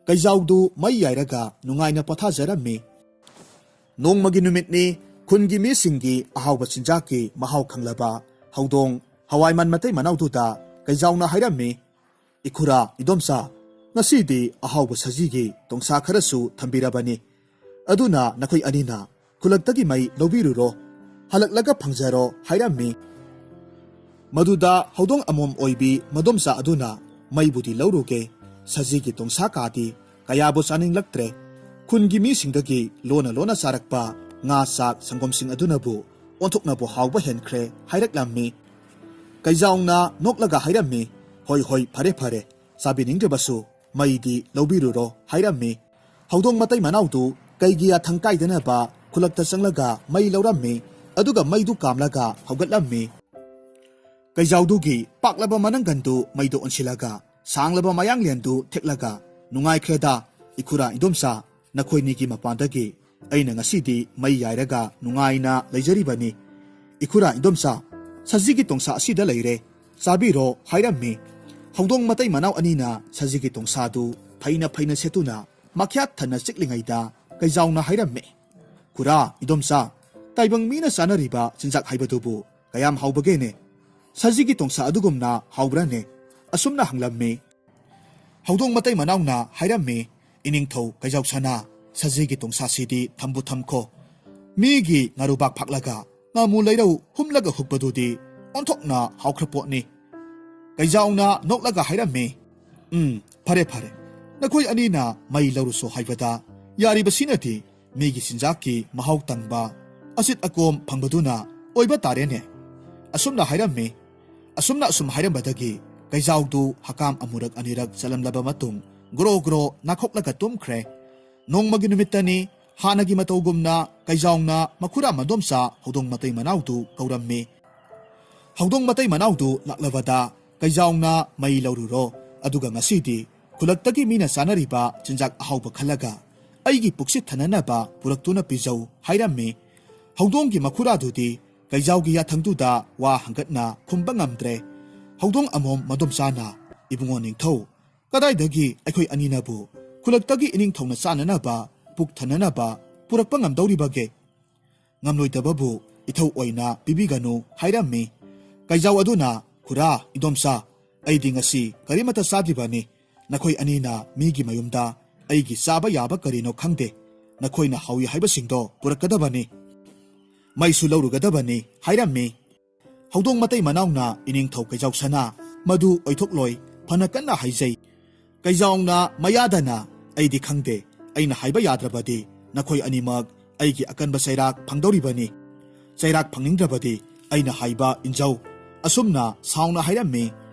ꯀꯩꯖꯥꯎꯗꯨ ꯃꯩ ꯌꯥꯏꯔꯒ ꯅꯨꯡꯉꯥꯏꯅ ꯄꯣꯊꯥꯖꯔꯝꯃꯤ꯫ ꯅꯣꯡꯃꯒꯤ ꯅꯨꯃꯤꯠꯅꯤ꯫ ꯈꯨꯟꯒꯤ ꯃꯤꯁꯤꯡꯒꯤ ꯑꯍꯥꯎꯕ ꯆꯤꯟꯖꯥꯛꯀꯤ ꯃꯍꯥꯎ ꯈꯪꯂꯕ ꯍꯧꯗꯣꯡ ꯍꯋꯥꯏꯃꯟ ꯃꯇꯩ ꯃꯅꯥꯎꯗꯨꯗ ꯀꯩꯖꯥꯎꯅ ꯍꯥꯏꯔꯝꯃꯤ, "ꯏꯈꯨꯔꯥ, ꯏꯗꯣꯝꯆꯥ, ꯉꯁꯤꯗꯤ ꯑꯍꯥꯎꯕ ꯁꯖꯤꯒꯤ ꯇꯣꯡꯁꯥ ꯈꯔꯁꯨ ꯊꯝꯕꯤꯔꯕꯅꯤ꯫ ꯑꯗꯨꯅ ꯅꯈꯣꯏ ꯑꯅꯤꯅ ꯈꯨꯜꯂꯛꯇꯒꯤ ꯃꯩ ꯂꯧꯕꯤꯔꯨꯔꯣ꯫ ꯍꯜꯂꯛꯂꯒ ꯐꯪꯖꯔꯣ" ꯍꯥꯏꯔꯝꯃꯤ꯫ ꯃꯗꯨꯗ ꯍꯧꯗꯣꯡ ꯑꯃꯣꯝ ꯑꯣꯏꯕꯤ ꯃꯗꯣꯝꯆꯥ ꯑꯗꯨꯅ, "ꯃꯩꯕꯨꯗꯤ ꯂꯧꯔꯨꯒꯦ, ꯁꯖꯤꯒꯤ ꯇꯣꯡꯁꯥ ꯀꯥꯗꯤ ꯀꯌꯥꯕꯨ ꯆꯥꯅꯤꯡꯂꯛꯇ꯭ꯔꯦ꯫ ꯈꯨꯟꯒꯤ ꯃꯤꯁꯤꯡꯗꯒꯤ ꯂꯣꯟꯅ ꯂꯣꯟꯅ ꯆꯥꯔꯛꯄ ꯉꯥ, ꯆꯥꯛ, ꯁꯪꯒꯣꯝꯁꯤꯡ ꯑꯗꯨꯅꯕꯨ ꯑꯣꯟꯊꯣꯛꯅꯕꯨ ꯍꯥꯎꯕ ꯍꯦꯟꯈ꯭ꯔꯦ" ꯍꯥꯏꯔꯛꯂꯝꯃꯤ꯫ ꯀꯩꯖꯥꯎꯅ ꯅꯣꯛꯂꯒ ꯍꯥꯏꯔꯝꯃꯤ, "ꯍꯣꯏ, ꯍꯣꯏ, ꯐꯔꯦ, ꯐꯔꯦ, ꯆꯥꯕꯤꯅꯤꯡꯗ꯭ꯔꯕꯁꯨ ꯃꯩꯗꯤ ꯂꯧꯕꯤꯔꯨꯔꯣ" ꯍꯥꯏꯔꯝꯃꯤ꯫ ꯍꯧꯗꯣꯡ ꯃꯇꯩ ꯃꯅꯥꯎꯗꯨ ꯀꯩꯒꯤ ꯌꯥꯊꯪ ꯀꯥꯏꯗꯅꯕ ꯈꯨꯜꯂꯛꯇ ꯆꯪꯂꯒ ꯃꯩ ꯂꯧꯔꯝꯃꯤ, ꯑꯗꯨꯒ ꯃꯩꯗꯨ ꯀꯥꯝꯂꯒ ꯍꯧꯒꯠꯂꯝꯃꯤ꯫ ꯀꯩꯖꯥꯎꯗꯨꯒꯤ ꯄꯥꯛꯂꯕ ꯃꯅꯪꯒꯟꯗꯨ ꯃꯩꯗ ꯑꯣꯟꯁꯤꯜꯂꯒ, ꯁꯥꯡꯂꯕ ꯃꯌꯥꯡꯂꯦꯟꯗꯨ ꯊꯦꯛꯂꯒ, "ꯅꯨꯡꯉꯥꯏꯈ꯭ꯔꯦꯗ, ꯏꯈꯨꯔꯥ ꯏꯗꯣꯝꯆꯥ, ꯅꯈꯣꯏꯅꯤꯒꯤ ꯃꯄꯥꯟꯗꯒꯤ ꯑꯩꯅ ꯉꯁꯤꯗꯤ ꯃꯩ ꯌꯥꯏꯔꯒ ꯅꯨꯡꯉꯥꯏꯅ ꯂꯩꯖꯔꯤꯕꯅꯤ꯫ ꯏꯈꯨꯔꯥ ꯏꯗꯣꯝꯆꯥ, ꯁꯖꯤꯒꯤ ꯇꯣꯡꯁꯥ ꯑꯁꯤꯗ ꯂꯩꯔꯦ, ꯆꯥꯕꯤꯔꯣ" ꯍꯥꯏꯔꯝꯃꯤ꯫ ꯍꯧꯗꯣꯡ ꯃꯇꯩ ꯃꯅꯥꯎ ꯑꯅꯤꯅ ꯁꯖꯤꯒꯤ ꯇꯣꯡꯁꯥꯗꯨ ꯐꯩꯅ ꯐꯩꯅ ꯁꯦꯠꯇꯨꯅ ꯃꯈ꯭ꯌꯥꯠ ꯊꯟꯅ ꯆꯤꯛꯂꯤꯉꯩꯗ ꯀꯩꯖꯥꯎꯅ ꯍꯥꯏꯔꯝꯃꯤ, "ꯈꯨꯔꯥ, ꯏꯗꯣꯝꯆꯥ, ꯇꯥꯏꯕꯪ ꯃꯤꯅ ꯆꯥꯅꯔꯤꯕ ꯆꯤꯟꯖꯥꯛ ꯍꯥꯏꯕꯗꯨꯕꯨ ꯀꯌꯥꯝ ꯍꯥꯎꯕꯒꯦꯅꯦ? ꯁꯖꯤꯒꯤ ꯇꯣꯡꯁꯥ ꯑꯗꯨꯒꯨꯝꯅ ꯍꯥꯎꯕ꯭ꯔꯥꯅꯦ?" ꯑꯁꯨꯝꯅ ꯍꯪꯂꯝꯃꯤ꯫ ꯍꯧꯗꯣꯡ ꯃꯇꯩ ꯃꯅꯥꯎꯅ ꯍꯥꯏꯔꯝꯃꯤ, "ꯏꯅꯤꯡꯊꯧ ꯀꯩꯖꯥꯎ ꯁꯅꯥ, ꯁꯖꯤꯒꯤ ꯇꯣꯡꯁꯥꯁꯤꯗꯤ ꯊꯝꯕꯨ ꯊꯝꯈꯣ꯫ ꯃꯤꯒꯤ ꯉꯥꯔꯨꯕꯥꯛ ꯐꯥꯛꯂꯒ ꯉꯥꯃꯨ ꯂꯩꯔꯧ ꯍꯨꯝꯂꯒ ꯍꯨꯛꯄꯗꯨꯗꯤ ꯑꯣꯟꯊꯣꯛꯅ ꯍꯥꯎꯈ꯭ꯔ ꯄꯣꯠꯅꯤ꯫ ꯀꯩꯖꯥꯎꯅ ꯅꯣꯛꯂꯒ ꯍꯥꯏꯔꯝꯃꯤ, "ꯎꯝ, ꯐꯔꯦ ꯐꯔꯦ, ꯅꯈꯣꯏ ꯑꯅꯤꯅ ꯃꯩ ꯂꯧꯔꯨꯁꯣ ꯍꯥꯏꯕꯗ ꯌꯥꯔꯤꯕꯁꯤꯅꯗꯤ ꯃꯤꯒꯤ ꯆꯤꯟꯖꯥꯛꯀꯤ ꯃꯍꯥꯎ ꯇꯪꯕ, ꯑꯆꯤꯠ ꯑꯀꯣꯝ ꯐꯪꯕꯗꯨꯅ ꯑꯣꯏꯕ ꯇꯥꯔꯦꯅꯦ"꯫ ꯑꯁꯨꯝꯅ ꯍꯥꯏꯔꯝꯃꯤ꯫ ꯑꯁꯨꯝꯅ ꯑꯁꯨꯝ ꯍꯥꯏꯔꯝꯕꯗꯒꯤ ꯀꯩꯖꯥꯎꯗꯨ ꯍꯀꯥꯝ ꯑꯃꯨꯔꯛ ꯑꯅꯤꯔꯛ ꯆꯠꯂꯝꯂꯕ ꯃꯇꯨꯡ ꯒ꯭ꯔꯣ ꯒ꯭ꯔꯣ ꯅꯥꯈꯣꯛꯂꯒ ꯇꯨꯝꯈ꯭ꯔꯦ꯫ ꯅꯣꯡꯃꯒꯤ ꯅꯨꯃꯤꯠꯇꯅꯤ꯫ ꯍꯥꯟꯅꯒꯤ ꯃꯇꯧꯒꯨꯝꯅ ꯀꯩꯖꯥꯎꯅ ꯃꯈꯨꯔꯥ ꯃꯗꯣꯝꯆꯥ ꯍꯧꯗꯣꯡ ꯃꯇꯩ ꯃꯅꯥꯎꯗꯨ ꯀꯧꯔꯝꯃꯤ꯫ ꯍꯧꯗꯣꯡ ꯃꯇꯩ ꯃꯅꯥꯎꯗꯨ ꯂꯥꯛꯂꯕꯗ ꯀꯩꯖꯥꯎꯅ "ꯃꯩ ꯂꯧꯔꯨꯔꯣ, ꯑꯗꯨꯒ ꯉꯁꯤꯗꯤ ꯈꯨꯂꯛꯇꯒꯤ ꯃꯤꯅ ꯆꯥꯅꯔꯤꯕ ꯆꯤꯟꯖꯥꯛ ꯑꯍꯥꯎꯕ ꯈꯜꯂꯒ ꯑꯩꯒꯤ ꯄꯨꯛꯁꯤ ꯊꯟꯅꯅꯕ ꯄꯨꯔꯛꯇꯨꯅ ꯄꯤꯖꯧ" ꯍꯥꯏꯔꯝꯃꯤ꯫ ꯍꯧꯗꯣꯡꯒꯤ ꯃꯈꯨꯔꯥꯗꯨꯗꯤ ꯀꯩꯖꯥꯎꯒꯤ ꯌꯥꯊꯪꯗꯨꯗ ꯋꯥ ꯍꯪꯒꯠꯅ ꯈꯨꯝꯕ ꯉꯝꯗ꯭ꯔꯦ꯫ ꯍꯧꯗꯣꯡ ꯑꯃꯣꯝ ꯃꯗꯣꯝꯆꯥꯅ, "ꯏꯕꯨꯡꯉꯣ ꯅꯤꯡꯊꯧ, ꯀꯗꯥꯏꯗꯒꯤ ꯑꯩꯈꯣꯏ ꯑꯅꯤꯅꯕꯨ ꯈꯨꯂꯛꯇꯒꯤ ꯏꯅꯤꯡꯊꯧꯅ ꯆꯥꯅꯅꯕ, ꯄꯨꯛ ꯊꯟꯅꯅꯕ ꯄꯨꯔꯛꯄ ꯉꯝꯗꯧꯔꯤꯕꯒꯦ? ꯉꯝꯂꯣꯏꯗꯕꯕꯨ ꯏꯊꯧ ꯑꯣꯏꯅ ꯄꯤꯕꯤꯒꯅꯨ" ꯍꯥꯏꯔꯝꯃꯤ꯫ ꯀꯩꯖꯥꯎ ꯑꯗꯨꯅ, "ꯈꯨꯔꯥ, ꯏꯗꯣꯝꯆꯥ, ꯑꯩꯗꯤ ꯉꯁꯤ ꯀꯔꯤꯃꯠꯇ ꯆꯥꯗ꯭ꯔꯤꯕꯅꯤ꯫ ꯅꯈꯣꯏ ꯑꯅꯤꯅ ꯃꯤꯒꯤ ꯃꯌꯨꯝꯗ ꯑꯩꯒꯤ ꯆꯥꯕ ꯌꯥꯕ ꯀꯔꯤꯅꯣ ꯈꯪꯗꯦ꯫ ꯅꯈꯣꯏꯅ ꯍꯥꯎꯏ ꯍꯥꯏꯕꯁꯤꯡꯗꯣ ꯄꯨꯔꯛꯀꯗꯕꯅꯤ꯫ ꯃꯩꯁꯨ ꯂꯧꯔꯨꯒꯗꯕꯅꯤ" ꯍꯥꯏꯔꯝꯃꯤ꯫ ꯍꯧꯗꯣꯡ ꯃꯇꯩ ꯃꯅꯥꯎꯅ, "ꯏꯅꯤꯡꯊꯧ ꯀꯩꯖꯥꯎ ꯁꯅꯥ, ꯃꯗꯨ ꯑꯣꯏꯊꯣꯛꯂꯣꯏ, ꯐꯅ ꯀꯟꯅ ꯍꯥꯏꯖꯩ"꯫ ꯀꯩꯖꯥꯎꯅ ꯃꯌꯥꯗꯅ, "ꯑꯩꯗꯤ ꯈꯪꯗꯦ, ꯑꯩꯅ ꯍꯥꯏꯕ ꯌꯥꯗ꯭ꯔꯕꯗꯤ ꯅꯈꯣꯏ ꯑꯅꯤꯃꯛ ꯑꯩꯒꯤ ꯑꯀꯟꯕ ꯆꯩꯔꯥꯛ ꯐꯪꯗꯧꯔꯤꯕꯅꯤ꯫ ꯆꯩꯔꯥꯛ ꯐꯪꯅꯤꯡꯗ꯭ꯔꯕꯗꯤ ꯑꯩꯅ ꯍꯥꯏꯕ ꯏꯟꯖꯧ"꯫ ꯑꯁꯨꯝꯅ ꯁꯥꯎꯅ ꯍꯥꯏꯔꯝꯃꯤ꯫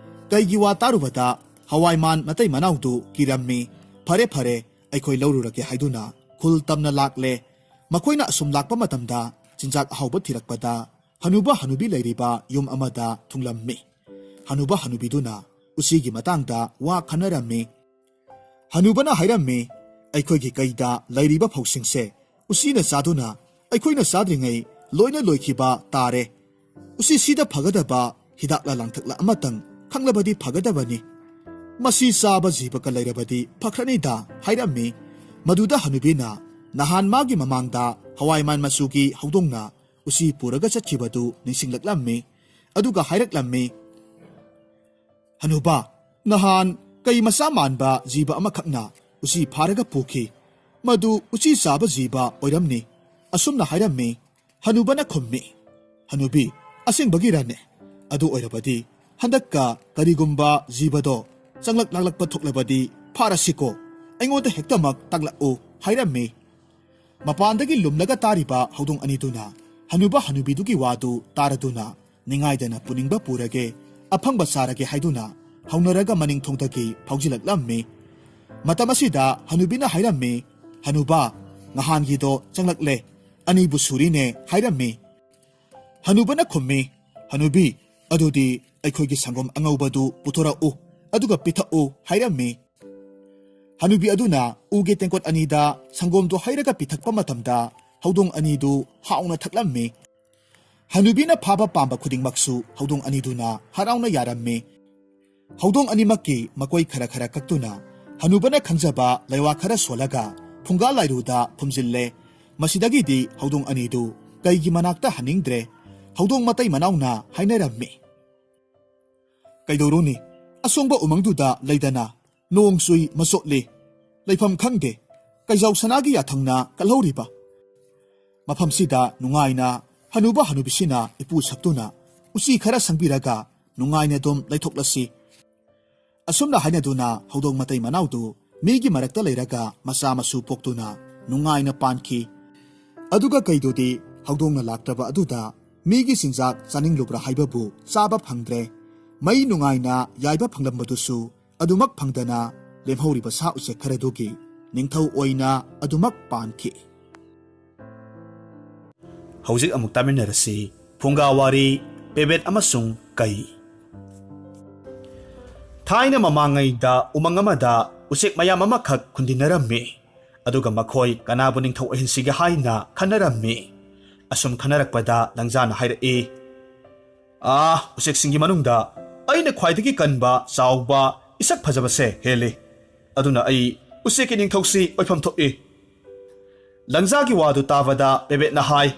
ꯀꯩꯒꯤ ꯋꯥ ꯇꯥꯔꯨꯕꯗ ꯍꯋꯥꯏꯃꯥꯟ ꯃꯇꯩ ꯃꯅꯥꯎꯗꯨ ꯀꯤꯔꯝꯃꯤ꯫ "ꯐꯔꯦ ꯐꯔꯦ, ꯑꯩꯈꯣꯏ ꯂꯧꯔꯨꯔꯒꯦ" ꯍꯥꯏꯗꯨꯅ ꯈꯨꯜ ꯇꯝꯅ ꯂꯥꯛꯂꯦ꯫ ꯃꯈꯣꯏꯅ ꯑꯁꯨꯝ ꯂꯥꯛꯄ ꯃꯇꯝꯗ ꯆꯤꯟꯖꯥꯛ ꯑꯍꯥꯎꯕ ꯊꯤꯔꯛꯄꯗ ꯍꯅꯨꯕ ꯍꯅꯨꯕꯤ ꯂꯩꯔꯤꯕ ꯌꯨꯝ ꯑꯃꯗ ꯊꯨꯡꯂꯝꯃꯤ꯫ ꯍꯅꯨꯕ ꯍꯅꯨꯕꯤꯗꯨꯅ ꯎꯆꯤꯒꯤ ꯃꯇꯥꯡꯗ ꯋꯥ ꯈꯟꯅꯔꯝꯃꯤ꯫ ꯍꯅꯨꯕꯅ ꯍꯥꯏꯔꯝꯃꯤ, "ꯑꯩꯈꯣꯏꯒꯤ ꯀꯩꯗ ꯂꯩꯔꯤꯕ ꯐꯧꯁꯤꯡꯁꯦ ꯎꯆꯤꯅ ꯆꯥꯗꯨꯅ ꯑꯩꯈꯣꯏꯅ ꯆꯥꯗ꯭ꯔꯤꯉꯩ ꯂꯣꯏꯅ ꯂꯣꯏꯈꯤꯕ ꯇꯥꯔꯦ꯫ ꯎꯆꯤꯁꯤꯗ ꯐꯒꯗꯕ ꯍꯤꯗꯥꯛꯂ ꯂꯥꯡꯊꯛꯂ ꯑꯃꯇꯪ ꯈꯪꯂꯕꯗꯤ ꯐꯒꯗꯕꯅꯤ꯫ ꯃꯁꯤ ꯆꯥꯕ ꯖꯤꯕꯀ ꯂꯩꯔꯕꯗꯤ ꯐꯈ꯭ꯔꯅꯤꯗ" ꯍꯥꯏꯔꯝꯃꯤ꯫ ꯃꯗꯨꯗ ꯍꯅꯨꯕꯤꯅ ꯅꯍꯥꯟ ꯃꯥꯒꯤ ꯃꯃꯥꯡꯗ ꯍꯋꯥꯏꯃꯥꯟ ꯃꯆꯨꯒꯤ ꯍꯧꯗꯣꯡꯅ ꯎꯆꯤ ꯄꯨꯔꯒ ꯆꯠꯈꯤꯕꯗꯨ ꯅꯤꯡꯁꯤꯡꯂꯛꯂꯝꯃꯤ꯫ ꯑꯗꯨꯒ ꯍꯥꯏꯔꯛꯂꯝꯃꯤ, "ꯍꯅꯨꯕ, ꯅꯍꯥꯟ ꯀꯩ ꯃꯆꯥ ꯃꯥꯟꯕ ꯖꯤꯕ ꯑꯃꯈꯛꯅ ꯎꯆꯤ ꯐꯥꯔꯒ ꯄꯨꯈꯤ꯫ "ꯃꯗꯨ ꯎꯆꯤ ꯆꯥꯕ ꯖꯤꯕ ꯑꯣꯏꯔꯝꯅꯤ," ꯑꯁꯨꯝꯅ ꯍꯥꯏꯔꯝꯃꯤ꯫ ꯍꯅꯨꯕꯅ ꯈꯨꯝꯃꯤ, "ꯍꯅꯨꯕꯤ, ꯑꯁꯦꯡꯕꯒꯤꯔꯅꯦ? ꯑꯗꯨ ꯑꯣꯏꯔꯕꯗꯤ ꯍꯟꯗꯛꯀ ꯀꯔꯤꯒꯨꯝꯕ ꯖꯤꯕꯗꯣ ꯆꯪꯂꯛ ꯂꯥꯛꯂꯛꯄ ꯊꯣꯛꯂꯕꯗꯤ ꯐꯥꯔꯁꯤꯀꯣ꯫ ꯑꯩꯉꯣꯟꯗ ꯍꯦꯛꯇꯃꯛ ꯇꯥꯛꯂꯛꯎ," ꯍꯥꯏꯔꯝꯃꯤ꯫ ꯃꯄꯥꯟꯗꯒꯤ ꯂꯨꯝꯂꯒ ꯇꯥꯔꯤꯕ ꯍꯧꯗꯣꯡ ꯑꯅꯤꯗꯨꯅ ꯍꯅꯨꯕ ꯍꯅꯨꯕꯤꯗꯨꯒꯤ ꯋꯥꯗꯨ ꯇꯥꯔꯗꯨꯅ ꯅꯤꯡꯉꯥꯏꯗꯅ ꯄꯨꯅꯤꯡꯕ ꯄꯨꯔꯒꯦ, ꯑꯐꯪꯕ ꯆꯥꯔꯒꯦ ꯍꯥꯏꯗꯨꯅ ꯍꯧꯅꯔꯒ ꯃꯅꯤꯡ ꯊꯣꯡꯗꯒꯤ ꯐꯥꯎꯖꯤꯜꯂꯛꯂꯝꯃꯤ꯫ ꯃꯇꯝ ꯑꯁꯤꯗ ꯍꯅꯨꯕꯤꯅ ꯍꯥꯏꯔꯝꯃꯤ, "ꯍꯅꯨꯕ, ꯉꯍꯥꯟꯒꯤꯗꯣ ꯆꯪꯂꯛꯂꯦ, ꯑꯅꯤꯕꯨ ꯁꯨꯔꯤꯅꯦ," ꯍꯥꯏꯔꯝꯃꯤ꯫ ꯍꯅꯨꯕꯅ ꯈꯨꯝꯃꯤ, "ꯍꯅꯨꯕꯤ, ꯑꯗꯨꯗꯤ ꯑꯩꯈꯣꯏꯒꯤ ꯁꯪꯒꯣꯝ ꯑꯉꯧꯕꯗꯨ ꯄꯨꯊꯣꯔꯛꯎ, ꯑꯗꯨꯒ ꯄꯤꯊꯛꯎ," ꯍꯥꯏꯔꯝꯃꯤ꯫ ꯍꯅꯨꯕꯤ ꯑꯗꯨꯅ ꯎꯒꯤ ꯇꯦꯡꯀꯣꯠ ꯑꯅꯤꯗ ꯁꯪꯒꯣꯝꯗꯨ ꯍꯩꯔꯒ ꯄꯤꯊꯛꯄ ꯃꯇꯝꯗ ꯍꯧꯗꯣꯡ ꯑꯅꯤꯗꯨ ꯍꯥꯎꯅ ꯊꯛꯂꯝꯃꯤ꯫ ꯍꯅꯨꯕꯤꯅ ꯐꯥꯕ ꯄꯥꯝꯕ ꯈꯨꯗꯤꯡꯃꯛꯁꯨ ꯍꯧꯗꯣꯡ ꯑꯅꯤꯗꯨꯅ ꯍꯔꯥꯎꯅ ꯌꯥꯔꯝꯃꯤ꯫ ꯍꯧꯗꯣꯡ ꯑꯅꯤꯃꯛꯀꯤ ꯃꯀꯣꯏ ꯈꯔ ꯈꯔ ꯀꯛꯇꯨꯅ ꯍꯅꯨꯕꯅ ꯈꯟꯖꯕ ꯂꯩꯋꯥ ꯈꯔ ꯁꯣꯜꯂꯒ ꯐꯨꯡꯒꯥ ꯂꯥꯏꯔꯨꯗ ꯐꯨꯝꯖꯤꯜꯂꯦ꯫ ꯃꯁꯤꯗꯒꯤꯗꯤ ꯍꯧꯗꯣꯡ ꯑꯅꯤꯗꯨ ꯀꯩꯒꯤ ꯃꯅꯥꯛꯇ ꯍꯟꯅꯤꯡꯗ꯭ꯔꯦ꯫ ꯍꯧꯗꯣꯡ ꯃꯇꯩ ꯃꯅꯥꯎꯅ ꯍꯥꯏꯅꯔꯝꯃꯤ, "ꯀꯩꯗꯧꯔꯨꯅꯤ? ꯑꯁꯣꯡꯕ ꯎꯃꯪꯗꯨꯗ ꯂꯩꯗꯅ ꯅꯣꯡ ꯆꯨꯏ ꯃꯆꯣꯠꯂꯤ, ꯂꯩꯐꯝ ꯈꯪꯗꯦ꯫ ꯀꯩꯖꯥꯎ ꯁꯅꯥꯒꯤ ꯌꯥꯊꯪꯅ ꯀꯜꯍꯧꯔꯤꯕ ꯃꯐꯝꯁꯤꯗ ꯅꯨꯡꯉꯥꯏꯅ ꯍꯅꯨꯕ ꯍꯅꯨꯕꯤꯁꯤꯅ ꯏꯄꯨ ꯁꯛꯇꯨꯅ ꯎꯆꯤ ꯈꯔ ꯁꯪꯕꯤꯔꯒ ꯅꯨꯡꯉꯥꯏꯅ ꯑꯗꯨꯝ ꯂꯩꯊꯣꯛꯂꯁꯤ꯫" ꯑꯁꯨꯝꯅ ꯍꯥꯏꯅꯗꯨꯅ ꯍꯧꯗꯣꯡ ꯃꯇꯩ ꯃꯅꯥꯎꯗꯨ ꯃꯤꯒꯤ ꯃꯔꯛꯇ ꯂꯩꯔꯒ ꯃꯆꯥ ꯃꯁꯨ ꯄꯣꯛꯇꯨꯅ ꯅꯨꯡꯉꯥꯏꯅ ꯄꯥꯟꯈꯤ꯫ ꯑꯗꯨꯒ ꯀꯩꯗꯨꯗꯤ ꯍꯧꯗꯣꯡꯅ ꯂꯥꯛꯇ꯭ꯔꯕ ꯑꯗꯨꯗ ꯃꯤꯒꯤ ꯆꯤꯟꯖꯥꯛ ꯆꯥꯅꯤꯡꯂꯨꯕ꯭ꯔꯥ ꯍꯥꯏꯕꯕꯨ ꯆꯥꯕ ꯐꯪꯗ꯭ꯔꯦ꯫ ꯃꯩ ꯅꯨꯡꯉꯥꯏꯅ ꯌꯥꯏꯕ ꯐꯪꯂꯝꯕꯗꯨꯁꯨ ꯑꯗꯨꯃꯛ ꯐꯪꯗꯅ ꯂꯦꯝꯍꯧꯔꯤꯕ ꯁꯥ ꯎꯆꯦꯛ ꯈꯔꯗꯨꯒꯤ ꯅꯤꯡꯊꯧ ꯑꯣꯏꯅ ꯑꯗꯨꯃꯛ ꯄꯥꯟꯈꯤ꯫ ꯍꯧꯖꯤꯛ ꯑꯃꯨꯛ ꯇꯥꯃꯤꯟꯅꯔꯁꯤ ꯐꯨꯡꯒꯥ ꯋꯥꯔꯤ, ꯄꯦꯕꯦꯠ ꯑꯃꯁꯨꯡ ꯀꯩ꯫ ꯊꯥꯏꯅ ꯃꯃꯥꯡꯉꯩꯗ ꯎꯃꯪ ꯑꯃꯗ ꯎꯆꯦꯛ ꯃꯌꯥꯝ ꯑꯃꯈꯛ ꯈꯨꯟꯗꯤꯟꯅꯔꯝꯃꯤ꯫ ꯑꯗꯨꯒ ꯃꯈꯣꯏ ꯀꯅꯥꯕꯨ ꯅꯤꯡꯊꯧ ꯑꯣꯏꯍꯟꯁꯤꯒꯦ ꯍꯥꯏꯅ ꯈꯟꯅꯔꯝꯃꯤ꯫ ꯑꯁꯨꯝ ꯈꯟꯅꯔꯛꯄꯗ ꯂꯪꯖꯥꯅ ꯍꯥꯏꯔꯛꯏ, "ꯑꯥ, ꯎꯆꯦꯛꯁꯤꯡꯒꯤ ꯃꯅꯨꯡꯗ ꯑꯩꯅ ꯈ꯭ꯋꯥꯏꯗꯒꯤ ꯀꯟꯕ, ꯆꯥꯎꯕ, ꯏꯁꯛ ꯐꯖꯕꯁꯦ ꯍꯦꯜꯂꯤ꯫ ꯑꯗꯨꯅ ꯑꯩ ꯎꯆꯦꯛꯀꯤ ꯅꯤꯡꯊꯧꯁꯤ ꯑꯣꯏꯐꯝ ꯊꯣꯛꯏ꯫" ꯂꯪꯖꯥꯒꯤ ꯋꯥꯗꯨ ꯇꯥꯕꯗ ꯄꯦꯕꯦꯠꯅ ꯍꯥꯏ,